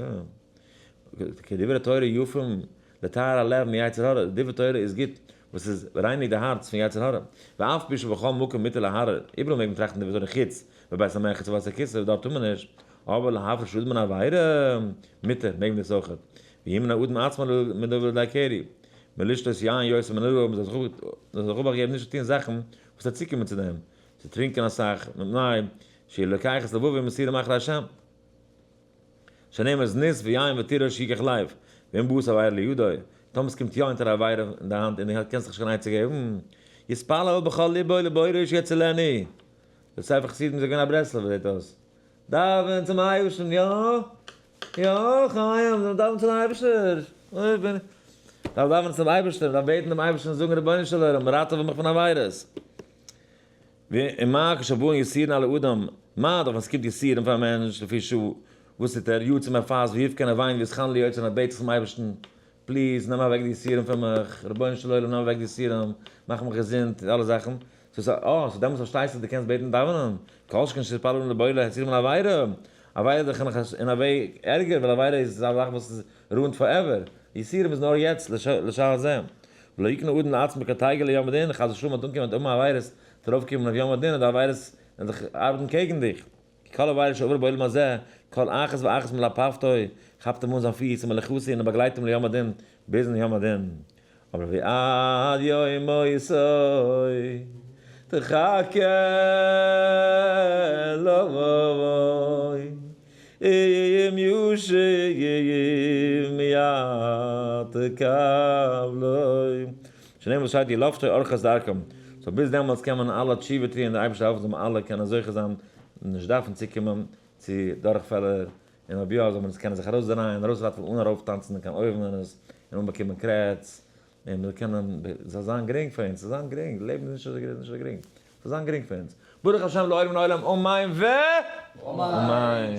כי דברי תורה יפים לטהר הלב מיצר הרע, דברי תורה איז גוט וואס איז רייניגט די הארץ פון יצר הרע, ואף פי שבכל מקום מותר להרהר, איבעראל מעג מען טראכטן דברי תורה חוץ בבית המרחץ ובית הכסא, דארט טאר מען נישט, אבער להפריש אדם מן העבירה, מותר, מעג מען דאס אויכעט. וימנע אדם עצמו מדבר לידי קרי, מלשתות יין יותר מן הראוי, מ'זאל זיך אבאכט געבן נישט צו טון זאכן וואס וועט צוקומען צו דעם, צו טרינקען אסאך, מפני שלוקח את לבבו ומסירו מאחרי השם. שנאמר זנות ויין ותירוש יקח לב, ואם באת עבירה לידו, טאמער ס'קומט יא אונטער א עבירה אין די האנט און דו קענסט זיך נישט קיין עצה געבן, יתפלל בכל ליבו לבוראו שיצילנו. דער ספר חסידים איז געווען א ברסלב'ער זעט אויס. דאווען צום אייבערשטן, יא, יא, חיים, זאל מען דאווענען צום אייבערשטער, אוי בין איך, דארף דאווענען צום אייבערשטער, דארף בעטן דעם אייבערשטן און זאגן רבונו של עולם ראטעווע מיך פון עבירות. ומה כשבאין יסורין על האדם, מה דאך ווען ס'קומט יסורים פאר א מענטש לפי שעה, וואס טוט ער, יצום ער פאסט ויבכה ער וויינט ויתחנן ליוצרו און ער בעט זיך צום אייבערשטן, please נעם אוועק די יסורים פון מיך, רבונו של עולם נעם אוועק די יסורים, מאך מיך געזונט, די אלע זאכן, so ס'איז אה, so דעמאלטס פארשטייסטו דו קענסט בעטן דאווענען, כל שכן שיתפלל אדם לבורא להצילו מן העבירה, עבירה איז דאך נאך אין א וועג ערגער, ווייל עבירה איז א זאך וואס איז ruined forever, יסורים איז נאר יעצט לשעה זה, ולא יקנה אדם לעצמו קטיגור ליום הדין, חס ושלום וועט אנקומען מיט אמה עבירות, וועט ארויפקומען אויף יום הדין און די עבירות וועלן זיך ארבעטן קעגן דיך. כי כל עבירה שעבר בעולם הזה, כל אחת ואחת מלפפתו, כאפט אים אן זיין פיס ומוליכתו און ער באגלייט אים ליום הדין, ביזן יום הדין. אבער ועד יום מותו תחכה לו, אם ישוב מיד תקבלו. שנאמר וואס שטייט ילפתו ארחות דרכם, so ביז דעמאלטס קען מען אלע תשובה טוען, דער אייבערשטער העלפן זאל מען אלע קענען זוכה זיין נישט דארפן צוקומען צו דורכפעלער, און אויב יא זאל מען עס קענען זיך ארויסדרייען, ארויסראטעווען אן ארויפטאנצן אין קיין אויוונס, און אן באקומען קרעץ, און מ'זאל קענען, ס'זאל זיין גרינג פאר אונז, ס'זאל זיין גרינג, לעבן איז נישט אזוי גרינג, ס'זאל זיין גרינג פאר אונז, ברוך השם לעולם לעולם אמן ואמן.